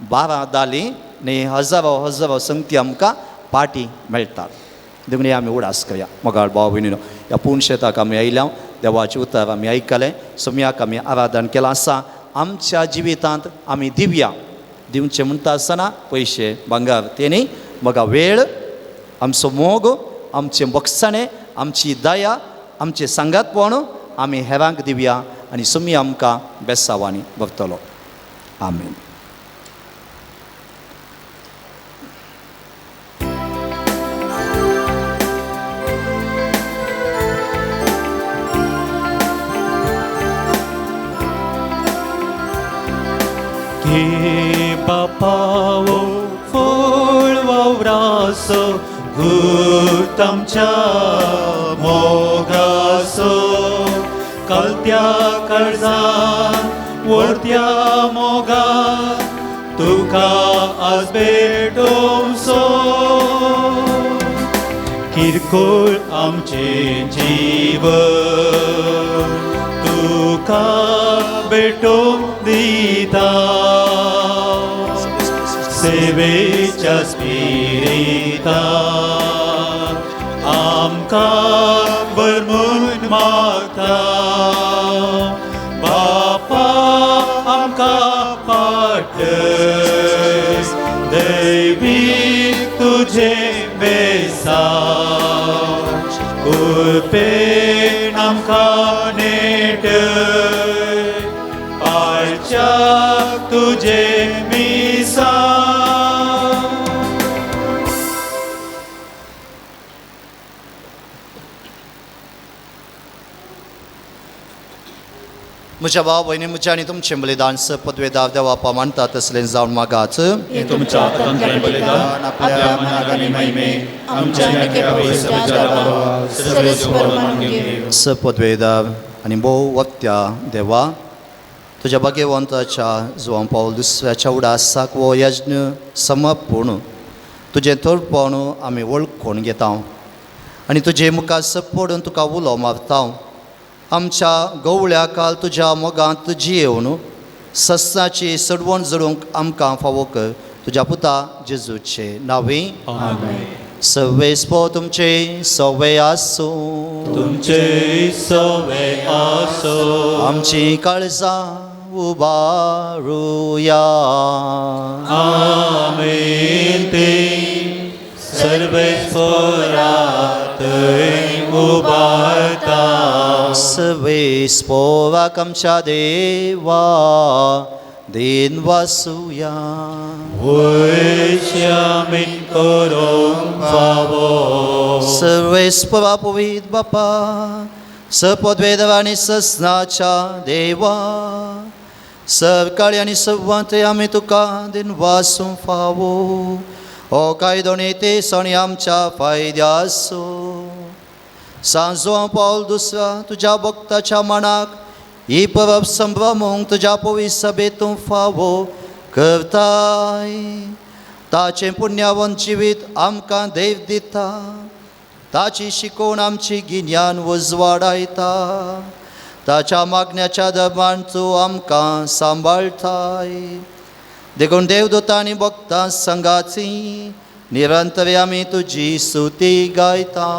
12 दालीं न्ही हजारो हजारो संगती आमकां पाटी मेळटात. देखून हे आमी उडास करया. मोगाळ भाव भयणीनो, ह्या पूर्ण शेताक आमी आयल्या, देवाचें उतर आमी आयकलें, सोम्याक आमी आराधन केलां आसा. आमच्या जिवितांत आमी दिवया. दिवचें म्हणटा आसतना पयशे भांगर ते न्ही, मगा वेळ, आमचो मोग, आमचें बक्षाणें, आमची दया, आमचें सांगातपण आमी हेरांक दिवया आनी सोमी आमकां बेसावांनी भरतलो. आमेन. Che वो फळ वावरासो गूत आमच्या मोगासो कलत्या काळजान वरत्या मोगान तुका आज भेटोवचो किरकोळ आमचें जीवन तुका भेटोवंक दिता सेवेच्या स्पिरितान आमकां भरमून मागता बापा आमकां पाठय दैवीक तुजें बेसांव कृपेन आमकां नेटय पाळच्याक तुजें मिसांव. म्हज्या भाव भयणी म्हज्या आनी तुमचें बलिदान पदवेदार देवा मानता तसलें जावन मागात. हें तुमच्या हातांतलें बलिदान आपल्या मनाक आनी महिमेक आमच्या सपदवेदार आनी भोव वक्त्या देवा तुज्या भाग्यवंताच्या जुवां पावल दुसऱ्याच्या उडासाक वो यज्ञ समर्पण तुजें थोरपण आमी वळखून घेता आनी तुजे मुखार सपडून तुका उलो मारता. आमच्या गवळ्या काल तुज्या मोगांत जियेवन सस्नाची सडवण जडूंक आमकां फावो कर तुज्या पुता जेजूचे नांवे. सवेस्पो तुमचे सवे आसूं तुमचे सवे आसूं. आमची काळजां उबारुया. आमेन. ते सर्वेस्परा थंय उबारता. सवेस्पोवाक आमच्या देवा then वासुया. वयश्यामीन करूंक फावो. सर्वेस्पवा पवीत बापा सपदवेदवा आनी सस्नाच्या देवा सरकाळी आनी सव्वांत आमी तुका दिन वासूं फावो. हो कायदो ते सणी आमच्या फायद्यासो. सांजो पावल दुसरा तुज्या भक्ताच्या मनाक ही परब संभ्रमूंक तुज्या पवी सभेतूं फावो करताय. ताचें पुण्यावन जिवीत आमकां देव दिता. ताची शिकोवण आमची गिन्यान उजवाडायता. ताच्या मागण्याच्या दर्मान तूं आमकां सांबाळटाय. देखून देवदूतां आनी भक्तां संगाची निरंतर आमी तुजी स्तुती गायता.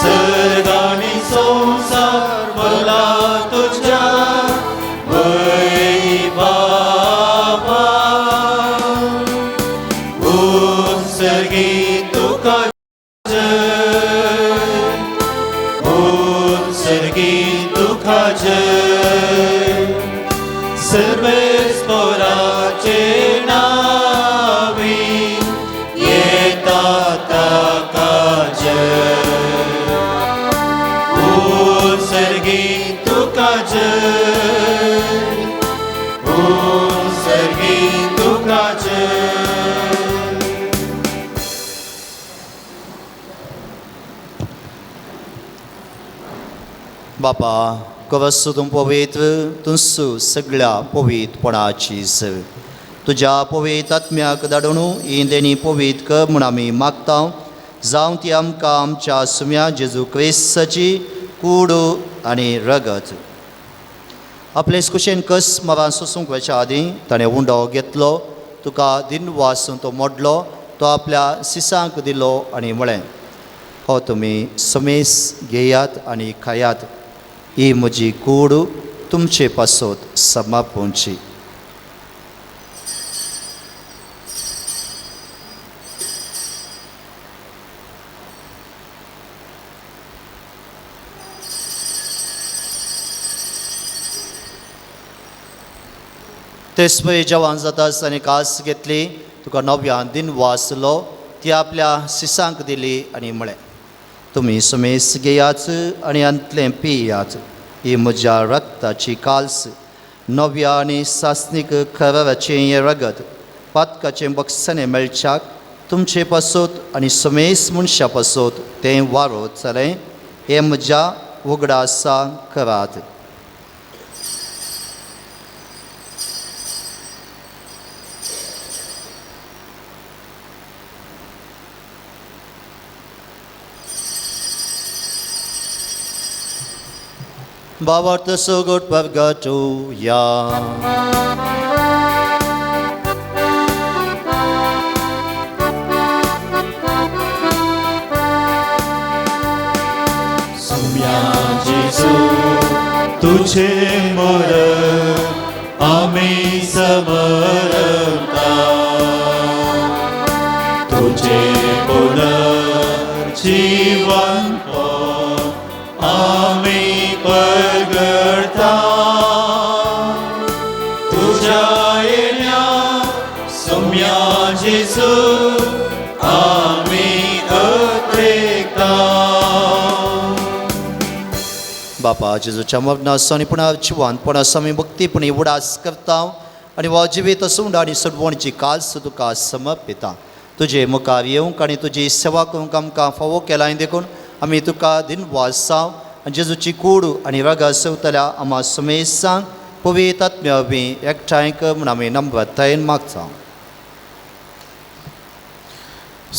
सर्ग आनी संवसार भरला तुज्या वैभावान. उत्सर्गी तुका जय, उत्सर्गी तुका जय. सर्वेस्पराचे नावी येता ताका जय. उत्सर्गी तुका जय, उत्सर्गी तुका जय. बापा कवसू तूं पवित्र तुंसू सगळ्या पवित्रपणाची सर तुज्या पवित्र आत्म्याक धाडून ही देणी पवित्र कर म्हूण आमी मागता. जावं ती आमकां आमच्या सुम्या जेजू क्रिस्ताची कूड आनी रगत. आपले कुशेन कस मरान सोसूंक वचच्या आदीं ताणें उंडो घेतलो, तुका दिनवासून तो मोडलो, तो आपल्या सिसांक दिलो आनी म्हळें, हो तुमी समेस घेयात आनी खायात. ही म्हजी कूड तुमचे पासत समापोवची. तेच पळय जेवण जाता आसतना कास घेतली, तुका नव्यान दिन वाचलो, ती आपल्या सिसांक दिली आनी म्हळें, तुमी सुमेस घेयाच आनी अंतलें पियाच, ही म्हज्या रक्ताची काल्स, नव्या आनी सासनीक खराचें हें रगत पातकाचें बक्षणें मेळच्याक तुमचे पासत आनी सुमेस मनशा पासत तें वारो चलें, हें म्हज्या उगडासा करात. भावार्थ सगट परगटुया. सुम्या जेजू तुझे मरण आमी समरता, तुझे पुनर्जीवन आमी परगडता, तुझ्या येण्या सुम्या जेजू आमी अत्रेकता. बापा जेजूच्या मरणाचो आनी पुनः जिवानपणाचो आमी भक्तीपणी उडास करता आनी हो जिवीत सुंड आनी सोडवणची काल्स तुका समर्पिता. तुजे मुखार येवंक आनी तुजी सेवा करूंक आमकां फावो केलाय देखून आमी तुका दिनवासाव आनी जेजूची कूड आनी रगत सेवतल्या आमा सुमेसांक पवित्र आत्म्या बी एकठांय कर म्हूण आमी नम्रतायेन मागता.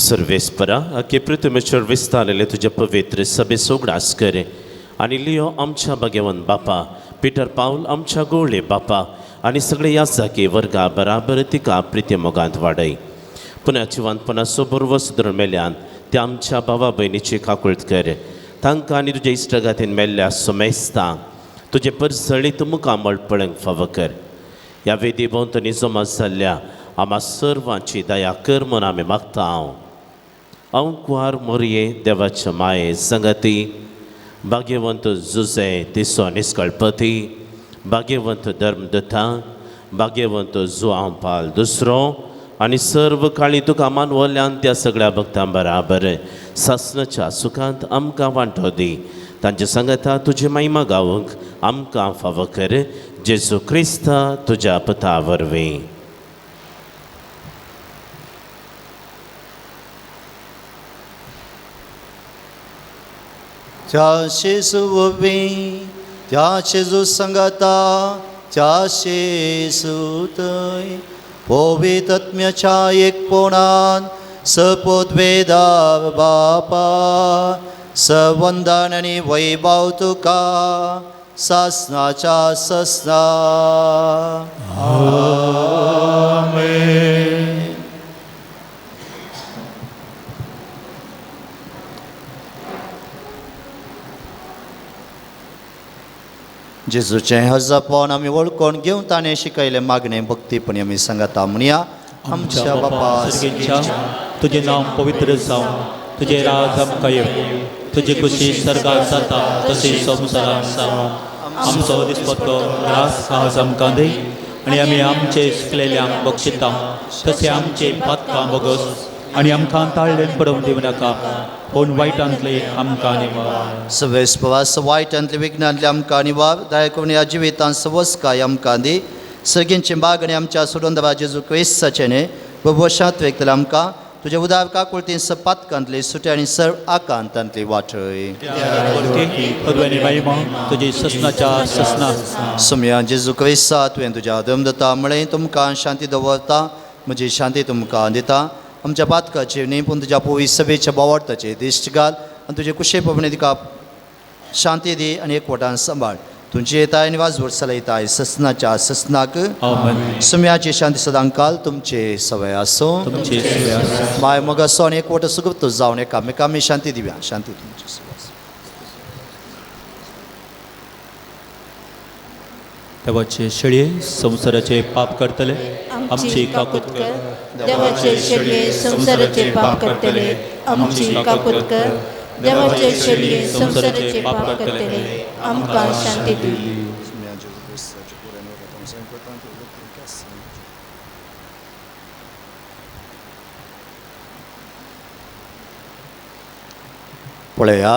सर्वेस्परा अखे पृथ्वीचेर विस्तारलेले तुजे पवित्र सभेचो उगडास कर आनी लियो आमच्या भाग्यवंत बापा पिटर पावल आमच्या गोवळे बापा आनी सगळे याजाकी वर्गा बराबर तिका प्रिती मोगांत वाडय. पुन्हा जिवानपणाचो बरोबर सुदरून मेल्यान त्या आमच्या भावा भयणीची काकुळट कर, तांकां आनी तुज्या इश्टगातीन मेल्ल्या सुमेस्तांक तुजें परसळीत मुखामळ पळोवंक फावो कर. ह्या वेदी भोंवतणी जमा जाल्ल्या आमा सर्वांची दया कर म्हूण आमी मागता. हांव हांव कुवार मोरये देवाच्या माये संगती भाग्यवंत जुजे तिसो निस्कळपती भाग्यवंत धर्मदत्ता भाग्यवंत जुआंव पाल दुसरो आनी सर्व काळी तुका मानवल्यान त्या सगळ्या भक्तां बराबर सासनाच्या सुखांत आमकां वांटो दी. तांचे सांगता तुजी महिमा गावंक आमकां फावो कर, जेजू क्रिस्ता तुज्या पता वरवीं. त्या जेजू वरवीं, त्या जेजू संगता, त्या जेजू थंय पवित्र आत्म्याच्या एकपणान सपोद्वेदार बापा सवंदन आनी वैभव तुका सासनाच्या ससना. आमेन. जेजूचें हजपण आमी वळखून घेवन ताणें शिकयलें मागणें भक्तीपणी आमी सांगता म्हणया. आमच्या बापा सर्गेच्या तुजें नांव पवित्र जावं, तुजें राज आमकां येवं, तुजी खुशी सर्गात जाता तशी संवसारांत जावं. आमचो दिसपट्टो रास आज आमकां दी आनी आमी आमचे शिकलेल्यांक बक्षिता तशें आमचे पातकां बोगस आनी आमकां ताळ्ळेन पडोवंक दिवं नाका, पूण वायटांतले आमकां निवार. सवेस्पवास वायटांतले विघ्नांतले आमकां निवार, दया करून ह्या जिवितांत सवस्काय आमकां दी. सगळ्यांची मागणी आमच्या सोडून जेजू क्रिस्ताचें न्ही बबशांत व्यक्तले आमकां तुज्या उदार काकुळतीन सपातकांतली सुटे आनी सर्व आकांतांतली वाटय. तुजी ससनाच्या ससना. सुमया जेजू क्रिस्ता तुवें तुज्या दमदता म्हळें तुमकां शांती दवरता, म्हजी शांती तुमकां दिता. आमच्या पातकाचेर न्ही पूण तुज्या पवित्र सभेच्या बोवार्थाचेर दिश्ट घाल आनी तुजे कुशे प्रमाणे तिका शांती दी आनी एकवटान सांबाळ. तुमची येताय आनी वाजवट चलयताय ससनाच्या ससनाक. सुम्याची शांती सदांकाल तुमचे सवय आसूं. माय मग असो आनी एकवट सुगुप्त जावन एकामेकां शांती दिवया. शांती तुमची सवय. देवाचे शेळये संवसाराचे पाप करतले आमची काकूत कर. देवाचे शेळये संवसाराचे पाप करतले आमची काकूत कर. देवाचे शेळये संवसाराचे पाप करतले आमकां शांती दी. पळया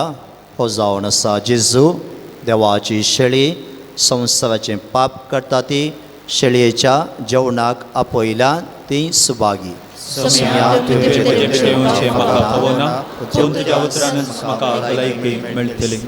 हो जावन आसा जेजू देवाची शेळी संवसाराचें पाप करता ती शेळयेच्या जेवणाक आपयल्या ती सुभागी. म्हाका खबर ना पूण तुज्या उतरानच म्हाका भलायकी मेळटली.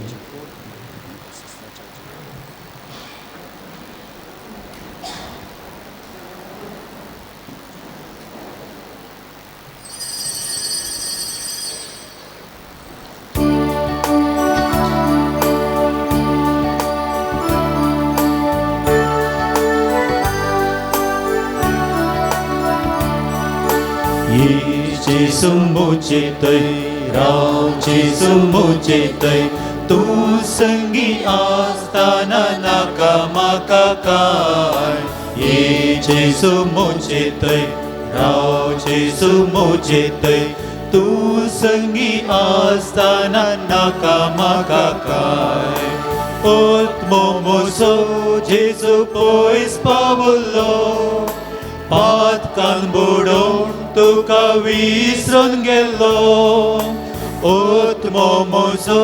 जेजू म्हजे थंय राव जेजू म्हजे थंय तूं संगी आसतना नाका म्हाका काय. ये जेजू म्हजे थंय राव जेजू म्हजे थंय तूं संगी आसतना नाका म्हाका काय. आत्मो म्हजो जेजू पयस पावलो पातकान बुडोवन तुका विसरून गेलो. आत्मो म्हजो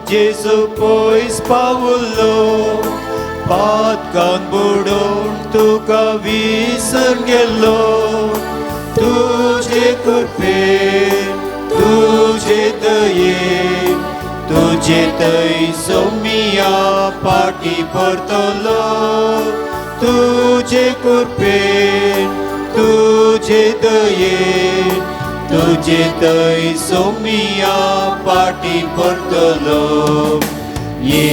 जेजू पयस पावलो पातकान बुडोवन तुका विसरून गेलो. तुजे कृपेन तुजे दयेन तुजे थंय सोमिया पाटी परतलो. तुजे कृपेन तुजे दयेन तुजे थंय सोमिया पाटी परतलो. ये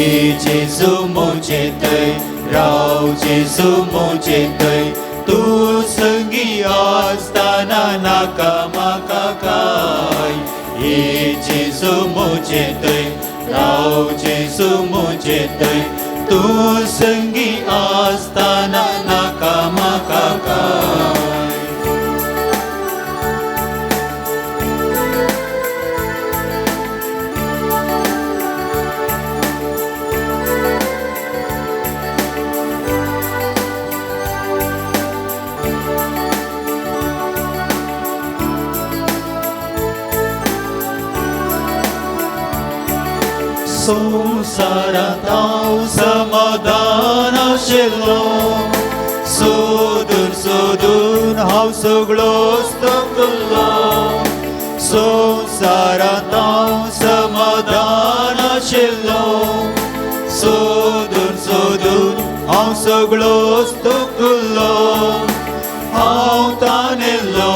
जेजू म्हजे थंय राव जेजू म्हजे थंय तूं संगी आसतना नाका म्हाका काय. ये जेजू म्हजे थंय राव जेजू म्हजे थंय तूं संगी आसतना नाका म्हाका काय. संवसारांत हांव समाधान आशिल्लो सोदून सोदून हांव सगळोच थकलो. संवसारांत हांव समाधान आशिल्लो सोदून सोदून हांव सगळोच थकलो. हांव तानेल्लो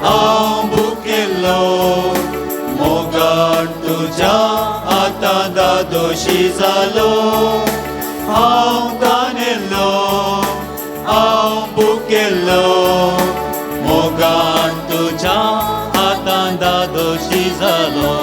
हांव भुकेल्लो मोगान तुज्या आतां दादोशी जालो. हांव तानेल्लो हांव भुकेल्लो मोगान तुज्या आतां दादोशी जालो.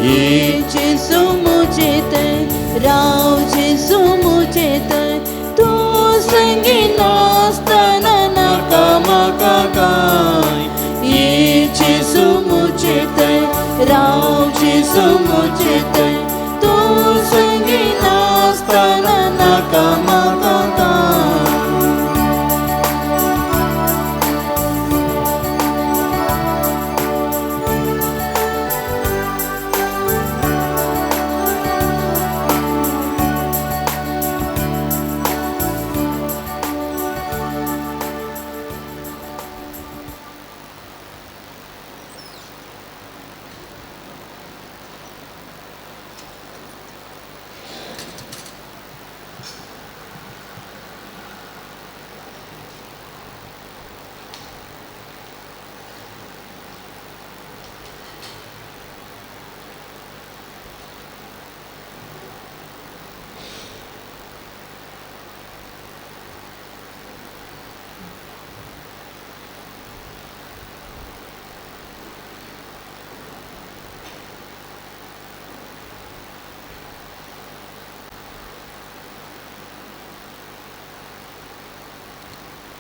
ये जेजू म्हजे थंय राव जेजू म्हजे थंय तूं संगी नासतना नाका म्हाका काय. ये जेजू म्हजे थंय राव जेजू म्हजे थंय तूं संगी नासतना नाका म्हाका काय.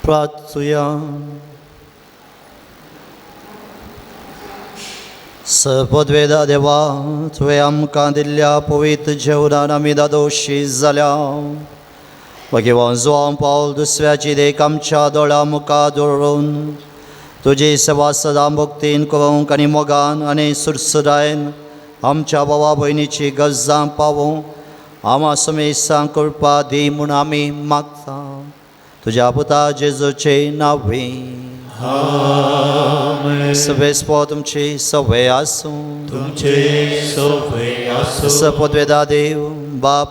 प्रार्थुया. सर्वद्वेदा देवा तुवें आमकां दिल्ल्या पवित्र जेवणान आमी दादोशी जाल्या. भगवान जुआंव पावल दुसऱ्याची देख आमच्या दोळ्या मुखार दवरून तुजी सेवा सदां भक्तीन करूंक आनी मोगान आनी सुरसुरायन आमच्या भावा भयणीची गरजां पावूंक आमा समेसां करपा दी म्हूण आमी मागता तुज्या पुता जेजूचे नांवे. सवेस्पो तुमची सवय आसूं. तुमचे सवय आसूं. सपदवेदा देव बाप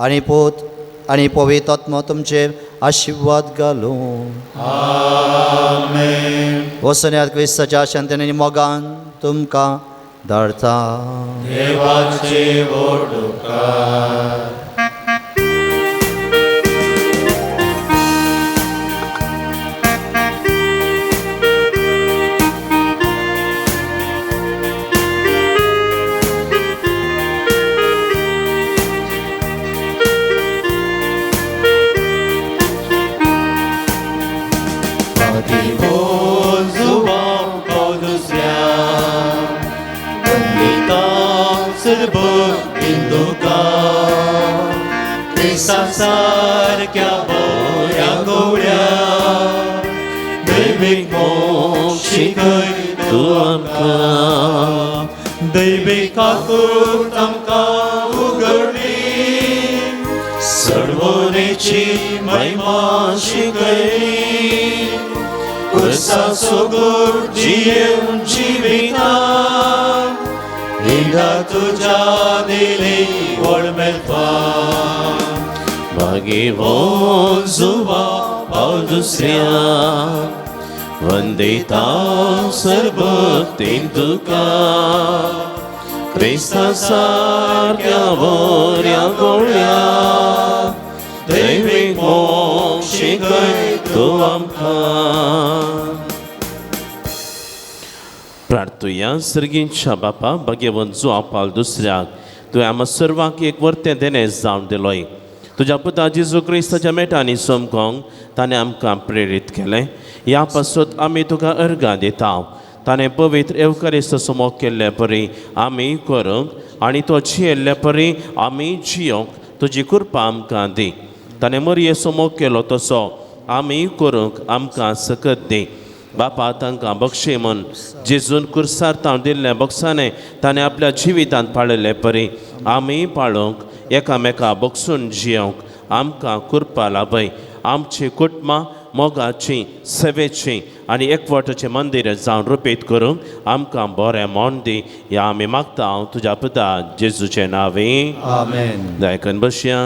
आनी पूत आनी पवित्र आत्मो तुमचेर आशिर्वाद घालूं. आमेन. वसन्यात क्रिस्ताच्या शांतीन आनी मोगान तुमकां धाडता. देवाचे व्हड उपकार. सारक्या बऱ्या गवळ्या दैवीक मोग शिकय तूं आमकां. दैवीक आकूत आमकां उगडली सडवणेची महिमा शिकयली कुर्सा सोगूर जियेवन जिविता हिंगा तुज्या दिली व्हड मेळपा. भागेवंत जुवा पावल दुसऱ्या वंदिता सर्वतीन तुका क्रिस्ता सारक्या बऱ्या गोळ्या दैवीक मोग शिकय तूं आमकां. प्रार्थुया. सर्गींच्या बापा भाग्यवंत जुआ पावल दुसऱ्याक तुवें आमकां सर्वांक एक वर्तें देणें जावन दिलोय. तुज्या पुता जेजू क्रिस्ताच्या मेटांनी समकोंक ताणें आमकां प्रेरीत केलें. ह्या पासत आमी तुका अर्गां दिता. ताणें पवित्र येवकारिस्त समोग केल्ले परी आमी करूंक आनी तो जियेल्ले परी आमी जियोंक तुजी कृपा आमकां दी. ताणें मरये समोग केलो तसो आमी करूंक आमकां सकत दी. बापा तांकां बक्षी म्हूण जेजून कुर्सार तांव दिल्ल्या बक्षांनी ताणें आपल्या जिवितांत पाळिल्ले परी आमी पाळोवंक एकामेका बक्षून जियोंक आमकां कृपा लाभय. आमची कुटुंबां मोगाची सेवेची आनी एकवटाचें मंदीर जावन रुपीत करूंक आमकां बरें मोन दी. ह्या आमी मागता हांव तुज्या पुता जेजूचें नांवे. आमेन. दायकन बसया.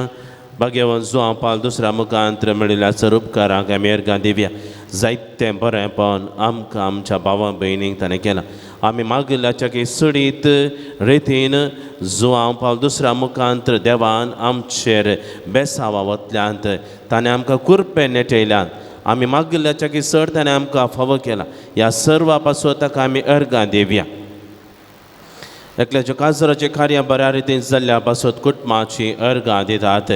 भाग्यवंत जुआंव पावल दुसऱ्या मुखांत मेळिल्ल्या सर उपकारांक आमी अर्गां दिवया. जायतें बरेंपण आमकां आमच्या भावा भयणींक ताणें केलां. आमी मागिल्ल्याच्या की सडीत रितीन जुआंव पावल दुसऱ्या मुखांत देवान आमचेर बेसावा वतल्यांत ताणें आमकां कुरपे नेटयल्यात. आमी मागिल्ल्याच्या की सड ताणें आमकां फावो केला. ह्या सर्वा पासून ताका आमी अर्गां दिवया. एकल्याच्या काजराचें कार्य बऱ्या रितीन जाल्ल्या पासत कुटुंबाची अर्गां दितात.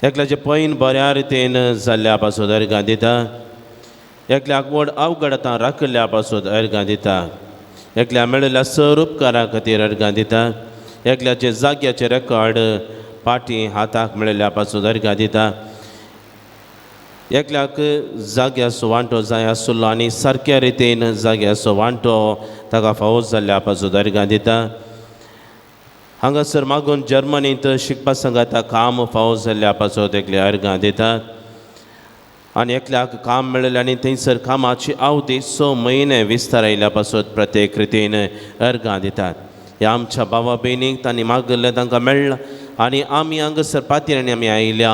एकल्याचें पैन बऱ्या रितीन जाल्ल्या पासत अर्गां दिता. एकल्याक व्हड अवघडतां राखिल्ल्या पासत अर्गां दिता. एकल्या मेळिल्ल्या सर उपकारा खातीर अर्गां दिता. एकल्याचे जाग्याचे रेकॉर्ड पाटी हाताक मेळिल्ल्या पासत अर्गां दिता. एकल्याक जाग्याचो वांटो जाय आशिल्लो आनी सारक्या रितीन जाग्याचो वांटो ताका फावो जाल्ल्या पासत अर्गां दिता. हांगासर मागून जर्मनींत शिकपा सांगाता काम फावो जाल्ल्या पासत एकले अर्गां दितात. आनी एकल्याक काम मेळिल्लें आनी थंयसर कामाची अवधी 6 म्हयने विस्तार आयिल्ल्या पासत प्रत्येक रितीन अर्गां दितात. ह्या आमच्या भावा भयणींक तांणी मागिल्लें तांकां मेळ्ळां आनी आमी हांगासर पातयेन आमी आयिल्ले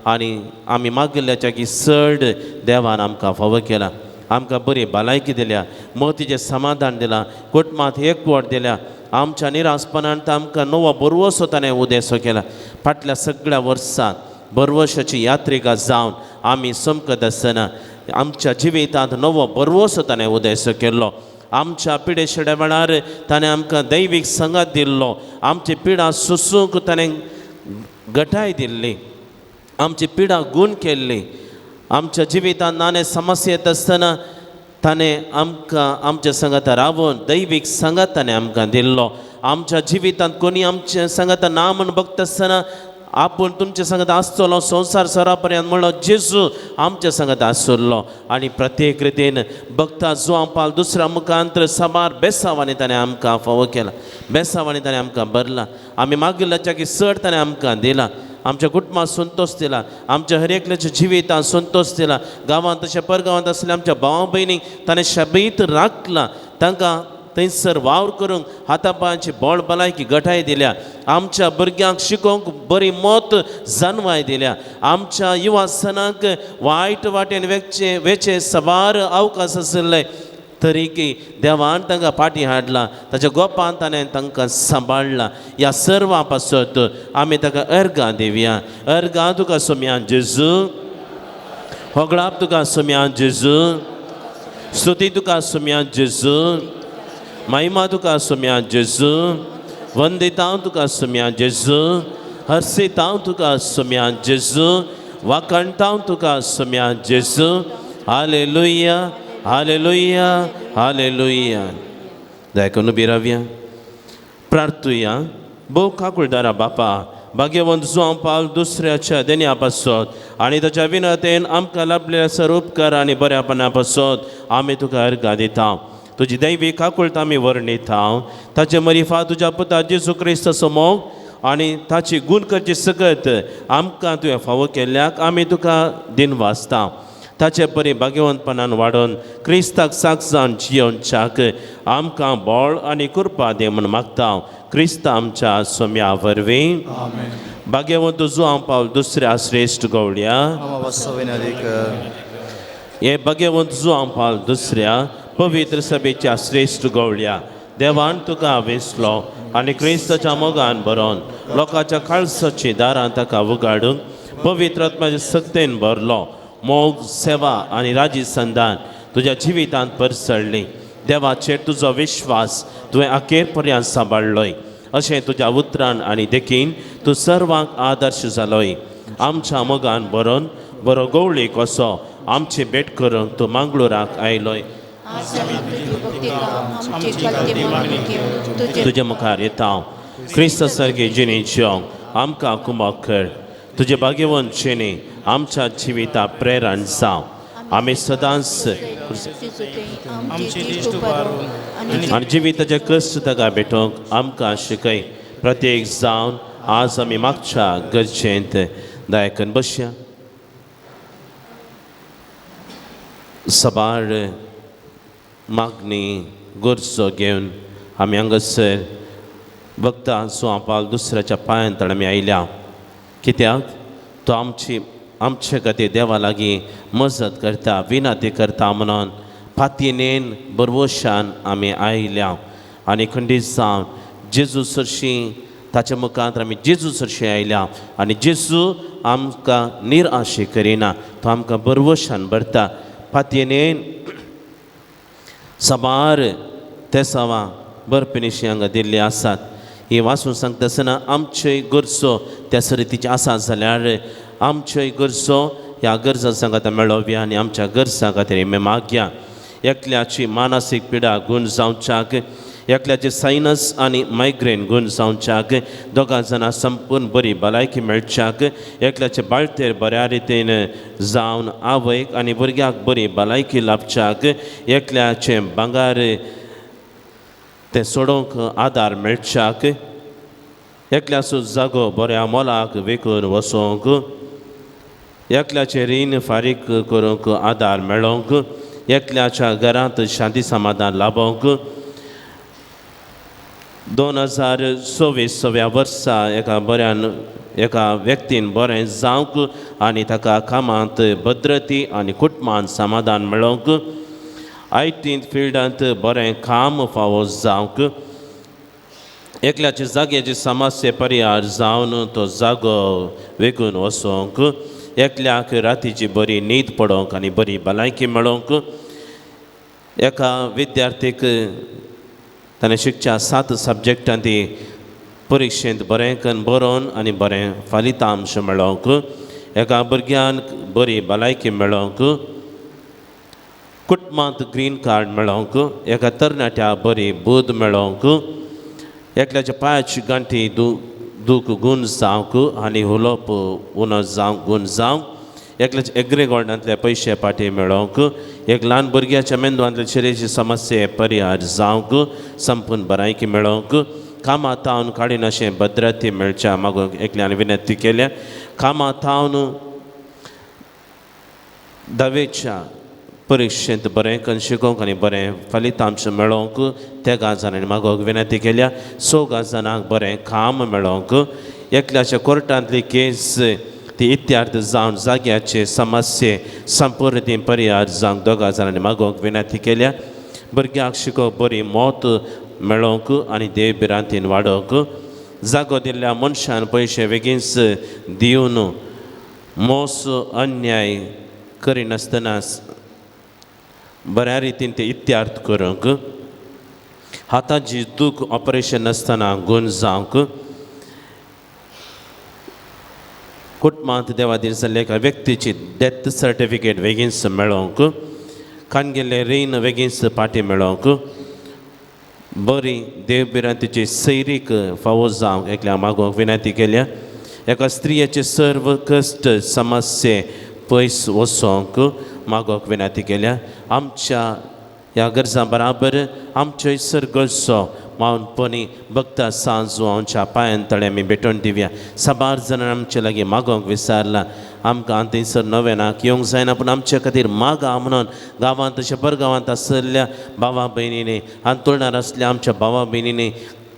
आनी आमी मागिल्ल्याच्या की चड देवान आमकां फावो केला. आमकां बरी भलायकी दिल्या, मोतीचें समाधान दिलां, कुटुंबांत एकवट दिल्या. आमच्या निरासपणान आमकां नवो बरवसो ताणें उदेसो केला. फाटल्या सगळ्या वर्सांत बरवशाची यात्रिका जावन आमी समकत आसतना आमच्या जिवितांत नवो बरवसो ताणें उदेसो केल्लो. आमच्या पिडेशेड्या वेळार ताणें आमकां दैवीक संगात दिल्लो. आमची पिडा सोसूंक ताणें गटाय दिल्ली, आमची पिडा गूण केल्ली. आमच्या जिवितांत नाणे समस्या येत आसतना ताणें आमकां आमच्या संगात रावून दैवीक संगात ताणें आमकां दिल्लो. आमच्या जिवितांत कोणी आमच्या संगात ना म्हूण बघता आसतना आपूण तुमचे संगत आसतलो संवसार सरा पर्यंत म्हणलो जेजू आमच्या संगत आसलो. आनी प्रत्येक रितीन भक्ता जुवांव पावल दुसऱ्या मुखांतर साबार बेसांवांनी ताणें आमकां फावो केला, बेसांवांनी ताणें आमकां भरला. आमी मागिल्ल्याच्या की चड ताणें आमकां दिला. आमच्या कुटुंबात संतोश दिला, आमच्या हर एकल्याच्या जिवितांत संतोश दिला. गांवांत तशें परगांवांत आसल्या आमच्या भावा भयणींक ताणें शबीत राखला, तांकां थंयसर वावर करूंक हाता पांयांची बळ भलायकी गठाय दिल्या. आमच्या भुरग्यांक शिकोवंक बरी मत जानवाय दिल्या. आमच्या युवासनाक वायट वाटेन वेचे वेचे साबार अवकाश आशिल्ले तरी की देवान तांकां फाटीं हाडला, ताच्या गोपान ताणें तांकां सांबाळ्ळा. ह्या सर्वां पासत आमी ताका अर्गां दिवया. अर्गां तुका सोम्या जेजू, होगळाप तुका सोम्या जेजू, स्तुती तुका सोम्या जेजू, महिमा तुका सोम्या जेजू, वंदितांव तुका सोम्या जेजू, हर्षितांव तुका सोम्या जेजू, वाखणतांव तुका सोम्या जेजू. Hallelujah, hallelujah, hallelujah. दयाकरून उबी रावया, प्रार्थुया. भोव काकुळदारा बापा, भाग्यवंत जुवांव पावल दुसऱ्याच्या देण्या पासत आनी ताच्या विनतेन आमकां लाभलेल्या सर उपकार आनी बऱ्यापणा पासत आमी तुका अर्गां दिता. तुजी दैवी काकुळट आमी वर्णिता. ताचे मरिफा तुज्या पुता जेजू क्रिस्ताचो मोग आनी ताची गूण करची सकत आमकां तुवें फावो केल्ल्याक आमी तुका दिन वाचता. ताचे बरी भाग्यवंतपणान वाडोवन क्रिस्ताक साक्ष जावन जियोवच्याक आमकां बळ आनी कृपा दी म्हूण मागता. क्रिस्त आमच्या सोम्या वरवीं. भाग्यवंत जुवांव पावल दुसऱ्या श्रेश्ठ गवळ्या. हे भाग्यवंत जुवांव पावल दुसऱ्या पवित्र सभेच्या श्रेश्ठ गवळ्या, देवान तुका वेंचलो आनी क्रिस्ताच्या मोगान बरोवन लोकांच्या काळसाची दारां ताका उगाडून पवित्र आत्म्याच्या सक्तेन भरलो. मोग, सेवा आनी राजी संदान तुज्या जिवितांत परसळ्ळी. देवाचेर तुजो विश्वास तुवें अखेर पर्यंत सांबाळ्ळोय. अशें तुज्या उतरान आनी देखीन तूं सर्वांक आदर्श जालोय. आमच्या मोगान बरोवन बरो गवळी कसो आमची भेट करूंक तूं मंगळुराक आयलोय. तुजे मुखार येता क्रिस्त सारकी जिणेच्यो आमकां कुमक कर. तुजे भाग्यवंत जिणे आमच्या जिविता प्रेरण जावं. आमी सदांच आनी जिविताचे कश्ट ताका भेटोवंक आमकां शिकय. प्रत्येक जावन आज आमी मागच्या गरजेंत दायकन बसया. सबार मागणी गरजो घेवन आमी हांगासर भक्ता जुवांव पावल दुसऱ्याच्या पांयांत आमी आयल्या. कित्याक तो आमची आमचे खातीर देवा लागीं मजत करता, विनंती करता म्हणून फातीनेन बरवशान आमी आयल्या. आनी खंडीत जावन जेजू सरशीं ताच्या मुखांत आमी जेजू सरशीं आयल्या. आनी जेजू आमकां निराशे करिना, तो आमकां बरवशान भरता. फातीनेन साबार तेसावां बरपिनिशी हांगा दिल्ली आसात. ही वाचून सांगता आसतना आमच्यो गरजो त्या सरितीचे आसा जाल्यार आमच्यो गरजो ह्या गरजां सांगात मेळोवया आनी आमच्या गरजां खातीर आमी मागया. एकल्याची मानसीक पिडा गूण जावच्याक, एकल्याचे सायनस आनी मायग्रेन गूण जावच्याक, दोगां जाणां संपूर्ण बरी भलायकी मेळच्याक, एकल्याचे बाळतेर बऱ्या रितीन जावन आवयक आनी भुरग्याक बरी भलायकी लाभच्याक, एकल्याचें भांगर तें सोडोवंक आदार मेळच्याक, एकल्याचो जागो बऱ्या मोलाक विकून वचोंक, एकल्याचें रीण फारीक करूंक आदार मेळोवंक, एकल्याच्या घरांत शांती समाधान लाभोवंक. 2024 वर्सा एका बऱ्यान एका व्यक्तीन बरें जावंक आनी ताका कामांत भद्रती आनी कुटुंबांत समाधान मेळोवंक, I टींत फिल्डांत बरें काम फावो जावंक, एकल्याच्या जाग्याची समस्या परिहार जावन तो जागो वेगून वचोंक, एकल्याक रातीची बरी न्हीद पडोवंक आनी बरी भलायकी मेळोवंक, एका विद्यार्थीक ताणें शिकच्या 7 सब्जेक्टांत ती परिक्षेंत बरें करून बरोवन आनी बरें फलितांश मेळोवंक, एका भुरग्यान बरी भलायकी मेळोवंक, कुटुंबांत ग्रीन कार्ड मेळोवंक, एका तरणाट्या बरी बूद मेळोवंक, एकल्याच्या पांयाची गांठी दूख गूण जावंक आनी उलोवप उनो जावंक गूण जावंक एकल्याच्या एग्रेगोल्डांतले पयशे पाटी मेळोवंक एक ल्हान भुरग्याच्या मेंदवांतले शरीराची समस्ये परिहार जावंक संपूर्ण भलायकी मेळोवंक कामा तावन काडिनाशें भद्रती मेळच्या मागूंक एकल्यान विनंती केल्या. कामा तावन धावेच्या परिक्षेंत बरें करून शिकोवंक आनी बरें फलितांश मेळोवंक तेगां जाणांनी मागोवंक विनंती केल्या. चौगां जाणांक बरें काम मेळोवंक एकल्याच्या कोर्टांतली केस ती इत्यार्थ जावन जाग्याचे समस्ये संपूर्ण ती परिहार जावंक दोगां जाणांनी मागोवंक विनंती केल्या. भुरग्यांक शिकोवंक बरी मौत मेळोवंक आनी देव भिरांतीन वाडोवंक जागो दिल्ल्या मनशान पयशे बेगीनच दिवन मोस अन्याय करिनासतना बऱ्या रितीन ते इत्यार्थ करूंक हाताची दूख ऑपरेशन नासतना गूण जावंक कुटुंबांत देवादीन जाल्ल्या एका व्यक्तीची डेथ सर्टिफिकेट बेगीनच मेळोवंक कान गेल्ले रीण बेगीनच पाटी मेळोवंक बरी देव भिरांतीची सैरीक फावो जावंक एकल्या मागोवंक विनंती केल्या. एका स्त्रियेचे सर्व कश्ट समस्ये पयस वचोंक मागोवंक विनंती केल्या. आमच्या ह्या गरजां बराबर आमच्यो सर्गसो मावनपणी भक्ता सांजू आमच्या पांयान तळे आमी भेटोवन दिवया. साबार जाणां आमचे लागीं मागोवंक विसारला. आमकां थंयसर नवेनाक येवंक जायना पूण आमचे खातीर मागा म्हणून गांवांत तशें परगांवांत आसलेल्या भावा भयणींनी अंतुळणार आसल्या आमच्या भावा भयणींनी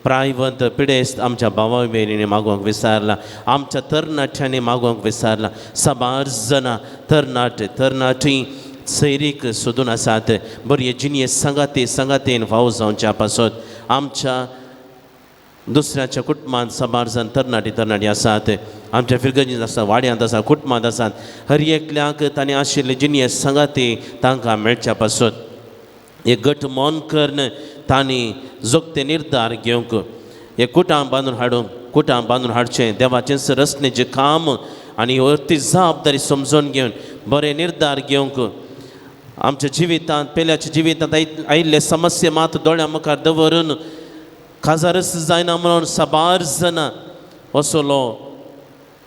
प्रायवंत पिडेस्त आमच्या भावा भयणींनी मागोवंक विसारला. आमच्या तरणाट्यांनी मागोवंक विसारला. साबार जाणां तरणाटे तरणाटी सैरीक सोदून आसात बरी जिणये सांगाती सांगातीन फावो जावच्या पासत आमच्या दुसऱ्याच्या कुटुंबांत साबार जाण तरणाटी तरणाटी आसात. आमच्या फिरगर्जींत आसा वाड्यांत आसा कुटुंबांत आसात. हर एकल्याक तांणी आशिल्ले जिणये सांगाती तांकां मेळच्या पासत एक गट मन करून तांणी जोगते निर्धार घेवंक एक कुटां बांदून हाडूंक कुटां बांदून हाडचें देवाचें रचनेचें काम आनी ती जबाबदारी समजून घेवन बरे निर्धार घेवंक आमच्या जिवितांत पेल्याच्या जिवितांत आयिल्ले समस्या मात दोळ्या मुखार दवरून काजारच जायना म्हणून साबार जाणां असलो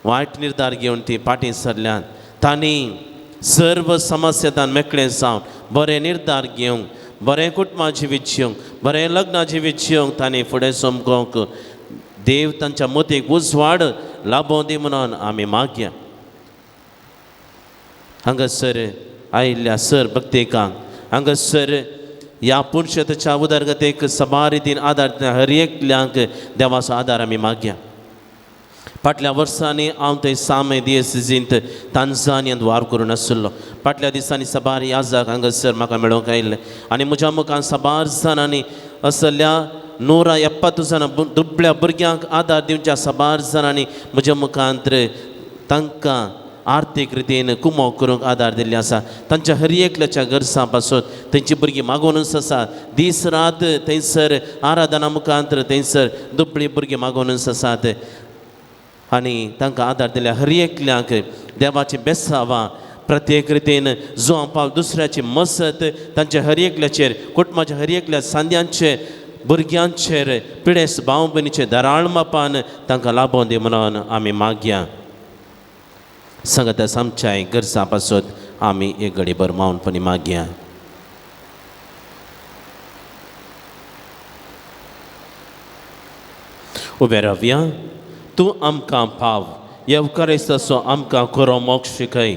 वायट निर्धार घेवन ती फाटीं सरल्यात. तांणी सर्व समस्येंतान मेकळें जावन बरें निर्धार घेवंक बरें कुटुंबा जिवीत जिवंक बरें लग्ना जिवीत जिवंक तांणी फुडें समकोंक देव तांच्या मतीक उजवाड लाभोवं दी म्हणून आमी मागया. हांगासर आयिल्ल्या सर भक्तिकांक हांगासर ह्या पुरुषताच्या उदरगतेक सबार रितीन आदार दिता हर एकल्यांक देवाचो आदार आमी मागया. फाटल्या वर्सांनी हांव थंय सामे दियसिजींत तांजानियांत वार करून आशिल्लो. फाटल्या दिसांनी साबार याजाक हांगासर म्हाका मेळोवंक आयिल्लें आनी म्हज्या मुखार साबार जाणांनी असल्या 170 जाणां दुबळ्या भुरग्यांक आदार दिवच्या साबार जाणांनी म्हज्या मुखांत तांकां आर्थीक रितीन कुमो करूंक आदार दिल्ले आसा. तांच्या हर एकल्याच्या गरजां पासून तेंची भुरगीं मागोवनूच आसा. दीस रात थंयसर आराधना मुखांत थंयसर दुबळी भुरगीं मागोवनूच आसात आनी तांकां आदार दिल्या हर एकल्याक देवाची बेसावां प्रत्येक रितीन जो पाव दुसऱ्याची मसत तांच्या हर एकल्याचेर कुटुंबाच्या हर एकल्या सांद्यांचेर भुरग्यांचेर पिडेस्त भाव भयणीचेर दराळ मापान तांकां लाभोवं दी म्हणून आमी मागया. सांगत आमच्या गरजां पासत आमी एक घडीभर मावनपणी मागया. उबे रावया. तूं आमकां पाव येवकारेसो आमकां खरो मोक्ष शिकय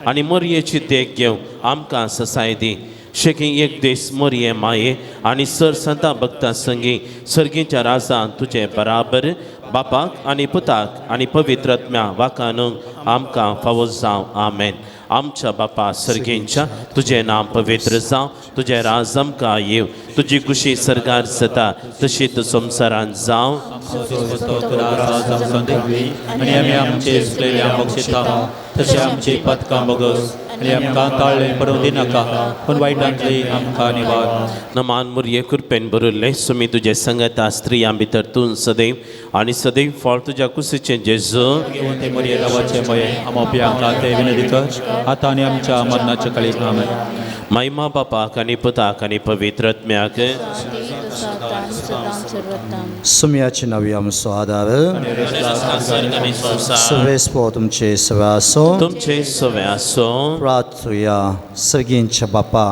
आनी मोरयेची देख घेवंक आमकां ससाय दी. शेकी एक दीस मोरये माये आनी सर संता भक्ता संगी सर्गीच्या राजान तुजे बराबर बापाक आनी पुताक आनी पवित्र आत्म्या वाकानूंक आमकां फावो जावं. आमेन. आमच्या बापा सर्गींच्या तुजें नांव पवित्र जावं, तुजें राज आमकां येवं, तुजी खुशी सर्गार जाता तशीच संवसारांत जावं. आनी आमी आमचे चुकलेल्या बक्षिता तशें आमची पथकां बगस आनी आमकां ताळ्ळें पडूं दिनाका पूण वायटांतली आमकां निवार. नमान मुरये कृपेन भरिल्लें सुमी तुजे संगता स्त्रियां भितर तूं सदैव आनी सदैव फळ तुज्या कुशीचें जेजू. ते मुरये देवाचे मये आमोप्यांक ते विनंती कर आतां आनी आमच्या मरणाच्या काळी. आमेन. महिमा बापाक आनी पुताक आनी पवित्र आत्म्याक. आतां आनी सदां सर्वतां. सुम्याची नवी आमचो आदार आनी संवसार सर्वेस्पो तुमचे सवे आसो. तुमचे सवे आसो. प्रार्थुया. सर्गींच्या बापा,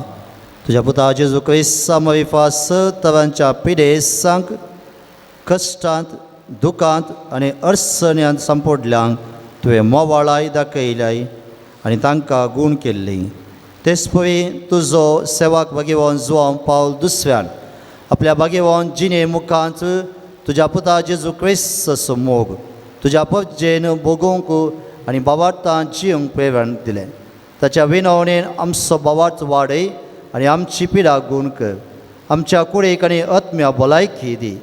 तुज्या पुता जेजू क्रिस्ता मरिफा स तरांच्या पिडेसांक कश्टांत दुखांत आनी अडचण्यांत सांपडल्यांक तुवें मोवाळाय दाखयल्याय आनी तांकां गूण केल्ली. तेच पळय तुजो सेवाक भागेवन जुवांव पावल दुसऱ्यान आपल्या भागेवन जिणे मुखांत तुज्या पुता जेजू क्रिस्ताचो मोग तुज्या पजेन भोगोवंक आनी बाबार्थान जिवंक प्रेरण दिलें. ताच्या विनवणेन आमचो बावार्थ वाडय आनी आमची पिडा गूण कर. आमच्या कुडीक आनी आत्म्या भलायकी दी.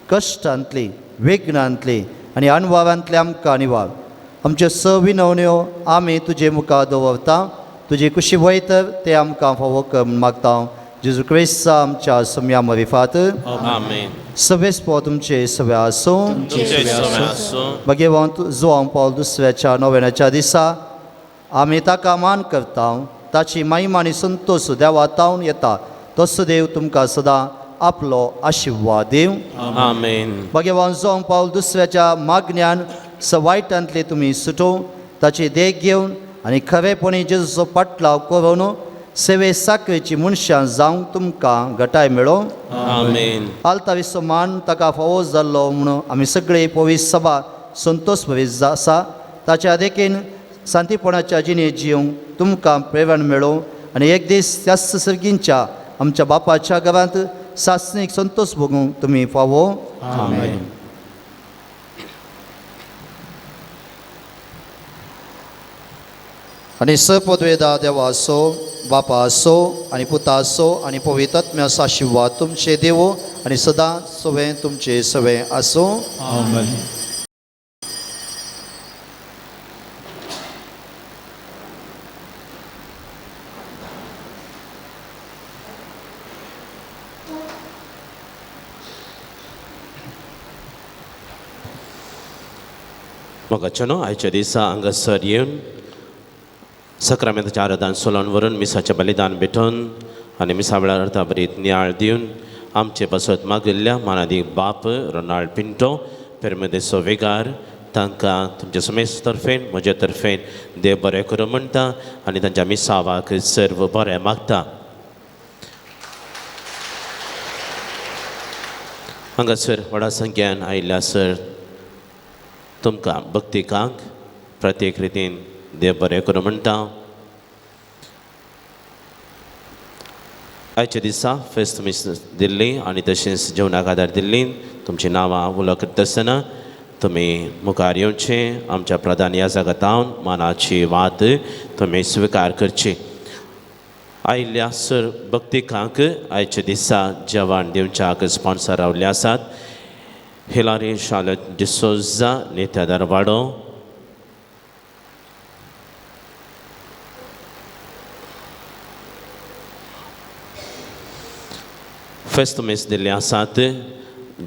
कश्टांतली विघ्नांतली आनी अणवारांतली आमकां निवार. आमच्यो स विनवण्यो आमी तुजे मुखार दवरता. तुजी कुशी वयतर ते आमकां फावो कर म्हूण मागता जेजू क्रिस्ता आमच्या सम्या मरिफात. आमेन. सवेस्पो तुमचे सवे आसूं. तुमचे सवे आसूं. भगवंत जुवांव पावल दुसऱ्याच्या नव्याच्या दिसा आमी ताका मान करता. ताची महिमा आनी संतोश देवा तावन येता. तसो देव तुमकां सदां आपलो आशिर्वाद दिवं. आमेन. भगवान जुवांव पावल दुसऱ्याच्या मागण्यान स वायटांतले तुमी सुटोवं ताची देख घेवन आनी खरेपणी जेजूचो पाटलाव करून सेवे साकरेची मनशां जावंक तुमकां घटाय मेळों. आमेन. आल्तावीसो मान ताका फावो जाल्लो म्हणून आमी सगळे पवित्र सभा संतोष भरीत आसा. ताच्या देखीन शांतीपणाच्या जिणे जिवंक तुमकां प्रेरण मेळों आनी एक दीस त्याच सर्गींच्या आमच्या बापाच्या घरांत सासणीक संतोष भोगूंक तुमी फावो. आमेन. आनी स पदवेदा देवा आसो, बापा आसो आनी पुता आसो आनी पवित्र आत्म्याचो आशिर्वाद तुमचे देवो आनी सदां सवें तुमचे सवें आसूं. आमेन. मोगाच्यानो, आयच्या दिसा हांगासर येवन सक्रामेंताच्या आराधन सोलोन व्हरून मिसाचें बलिदान भेटोवन आनी मिसा वेळार अर्था भरीत नियाळ दिवन आमचे पासत मागिल्ल्या मानादीक बाप रोनाल्ड पिंटो पेरमेदेसो वेगार तांकां तुमच्या समेस्त तर्फेन म्हजे तर्फेन देव बरें करूं म्हणटा आनी तांच्या मिसावाक सर्व बरें मागता. हांगासर व्हडा संख्यान आयिल्ल्या सर तुमकां भक्तिकांक प्रत्येक रितीन देव बरें करूं म्हणटा. आयच्या दिसा फेस्त तुमी दिल्ली आनी तशेंच जेवणाक आदार दिल्ली तुमचीं नांवां उलो करता आसतना तुमी मुखार येवचें. आमच्या प्रधान ह्या जगतावन मानाची वात तुमी स्विकार करची. आयिल्ल्या सर भक्तिकांक आयच्या दिसा जेवण दिवच्याक स्पॉन्सर रावल्ले आसात हिलारी शालत डिसोजा नेत्यादार वाडो, फेस्त मीस दिल्ले आसात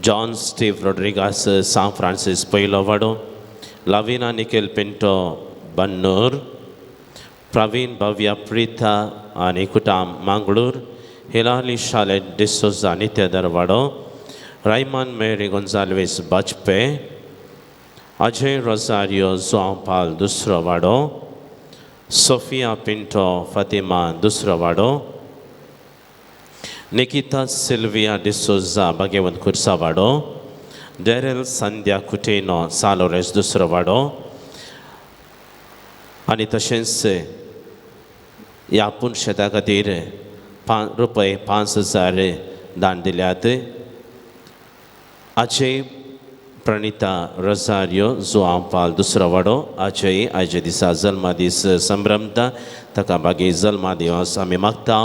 जॉन स्टीव रोड्रिगास सांत फ्रांसीस पयलो वाडो, लाविना निकेल पिंटो बन्नूर, प्रवीण भव्या प्रिता आनी कुटाम मांगळूर, हिलाली शालेट डिसोजा नित्यदर वाडो, रायमान मेरी गोंजाल्वेस बाजपे, अजय रोजारियो जुआंव पाल दुसरो वाडो, सोफिया पिंटो फातिमा दुसरो वाडो, निकिता सिल्विया डिसोजा भाग्यवंत कुर्सावाडो, डेरल संध्या कुटेनो सालोरेस दुसरो वाडो आनी तशेंच ह्या पुनशेता खातीर रुपये 5,000 दान दिल्यात. अजय प्रणिता रोजारियो जुआंव पाल दुसरो वाडो, अजय आयच्या दिसा जल्मादीस संभ्रमता ताका बागी जल्मादिवस आमी मागता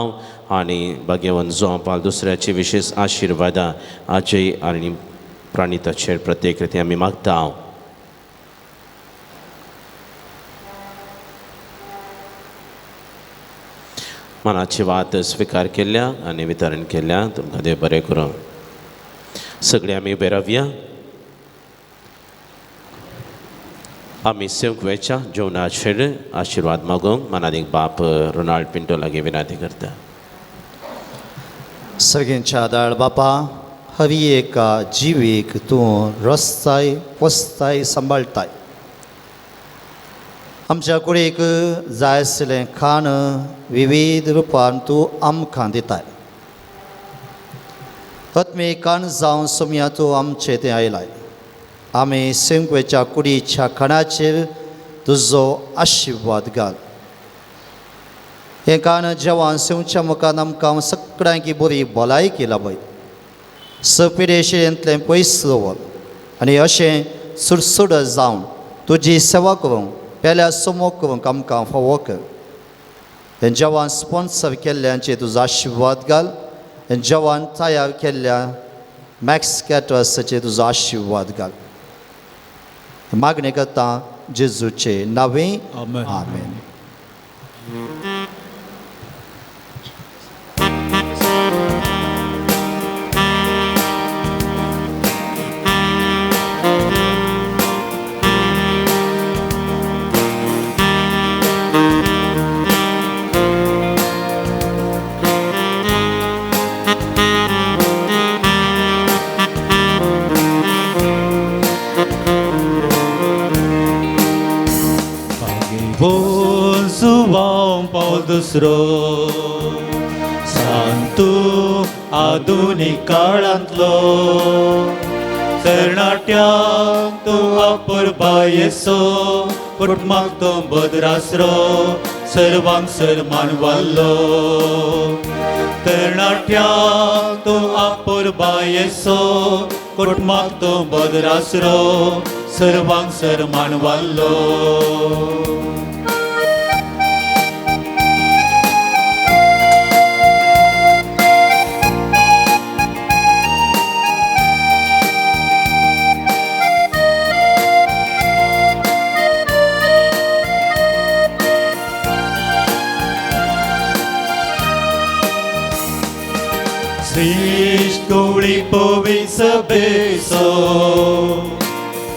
आनी भाग्यवंत जुआंव पाल दुसऱ्याची विशेश आशिर्वादां अजय आनी प्रणिताचेर प्रत्येक रिती आमी मागता. मनाची वात स्विकार केल्या आनी वितरण केल्या तुमकां देव बरें करूं. सगळे आमी उबे रावया. आमी सेवक वेच्या जेवणाचेर आशिर्वाद मागूंक मानादीक बाप रोनाल्ड पिंटो लागीं विनंती करता. सगळ्यांच्या आदार बापा, हरी एका जिवीक तूं रस्ताय पोसताय सांबाळटाय. आमच्या कुडीक जाय आशिल्लें खाण विविध रुपान तूं आमकां दिताय. आत्मीक कान जावन सोमया तूं आमचें तें आयलाय. आमी सिंकवेच्या कुडीच्या खाणाचेर तुजो आशिर्वाद घाल. हें कान जेवण सेवच्या मुखार आमकां सगळ्यांकी बरी भलायकी लाबय. सपिडेशिरेंतलें पयस दवर आनी अशें सुडसुड जावन तुजी सेवा करूंक पेल्या समोग करूंक आमकां फावो कर. हें जेवण स्पॉन्सर केल्ल्यांचे तुजो आशिर्वाद घाल. हें जेवण तयार केल्ल्या मॅक्स कॅटर्साचेर तुजो आशिर्वाद घाल. मागणें करता जेजूचे नांवे, आमेन. दुसरो सांतू आधुनीक काळांतलो तरणाट्यांक तूं अपुरबायेचो कुटुंबाक तूं बदरासरो सर्वांक सन्मान वाडलो. तरणाट्यांक तूं अपुरबायेचो कुटुंबाक तूं बदरासरो सर्वांक सन्मान वाडलो. श्रेष्ठ गवळी पवी सभेचो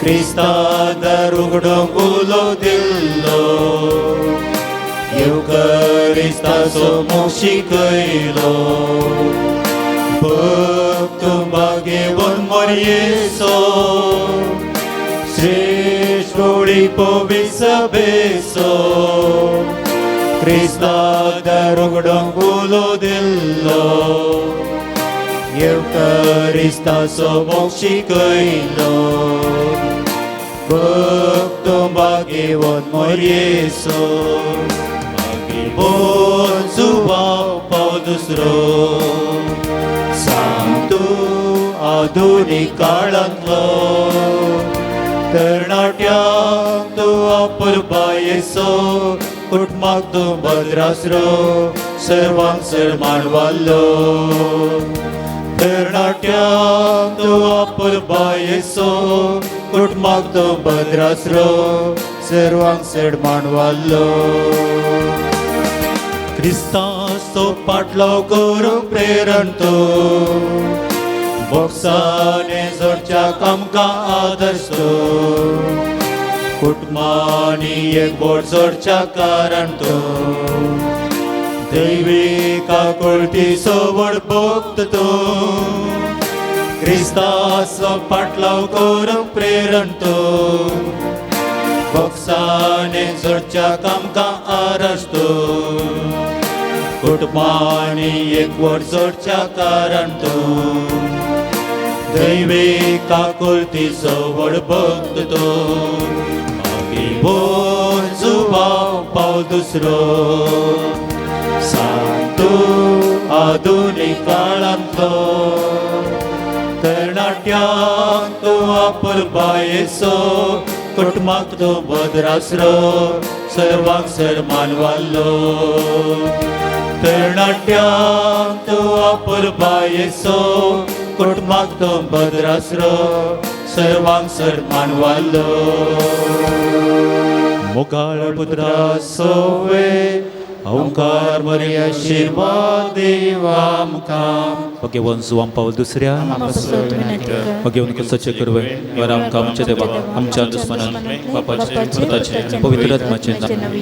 क्रिस्तान उगडोंक उलो दिल्लो येवकरिस्ताचो मोग शिकयलो. भक्त भागेवन मोरयेचो श्रेष्ठ गवळी पवी सभेचो क्रिस्तान उगडोंक उलो दिल्लो येवकरिस्ताचो मोग शिकयलो. भक्त भागेवन मोरयेचो भागेवन जुवांव पाव दुसरो सांतू आधुनीक काळांतलो तरणाट्यांक तूं अपुरबायेचो कुटुंबाक तूं बदरासरो सर्वांक सन्मान वाडलो. तरणाट्यांक तूं अपुरबायेचो कुटुंबाक तूं बदरासरो सर्वांक सन्मान वाडलो. क्रिस्ताचो पाटलाव करूंक प्रेरण तूं बोक्साने जोडच्याक आमकां आदर्श तूं कुटुंबांनी एकवट जोडच्या कारण तूं दैवीक आकुळतीचो व्हड भक्त तूं क्रिस्ताचो पाटलाव करूंक प्रेरण तूं बोक्साने जोडच्याक आमकां आदर्श तूं कुटुंबांनी एकवट जोडच्या कारण तूं दैवीक आकुळतीचो व्हड भक्त तूं भागेवन जुवांव पाव दुसरो सांतू आधुनीक काळांतलो तरणाट्यांक तूं अपुरबायेचो कुटुंबाक तूं बदरासरो सर्वांक सन्मान वाडलो. तरणाट्यांक तूं अपुरबायेचो कुटुंबाक तूं बदरासरो सर्वांक सन्मान वाडलो. मोगाळ पुत्रा सोवे ओंकार मरी आशिर्वाद देवा आमकां. भगवान जुवां पावल दुसऱ्या भगवान कसचे करवे वर आमकां आमच्या देवा आमच्या दुस्मनान बापाचे पुताचे पवित्र आत्माचे नांव.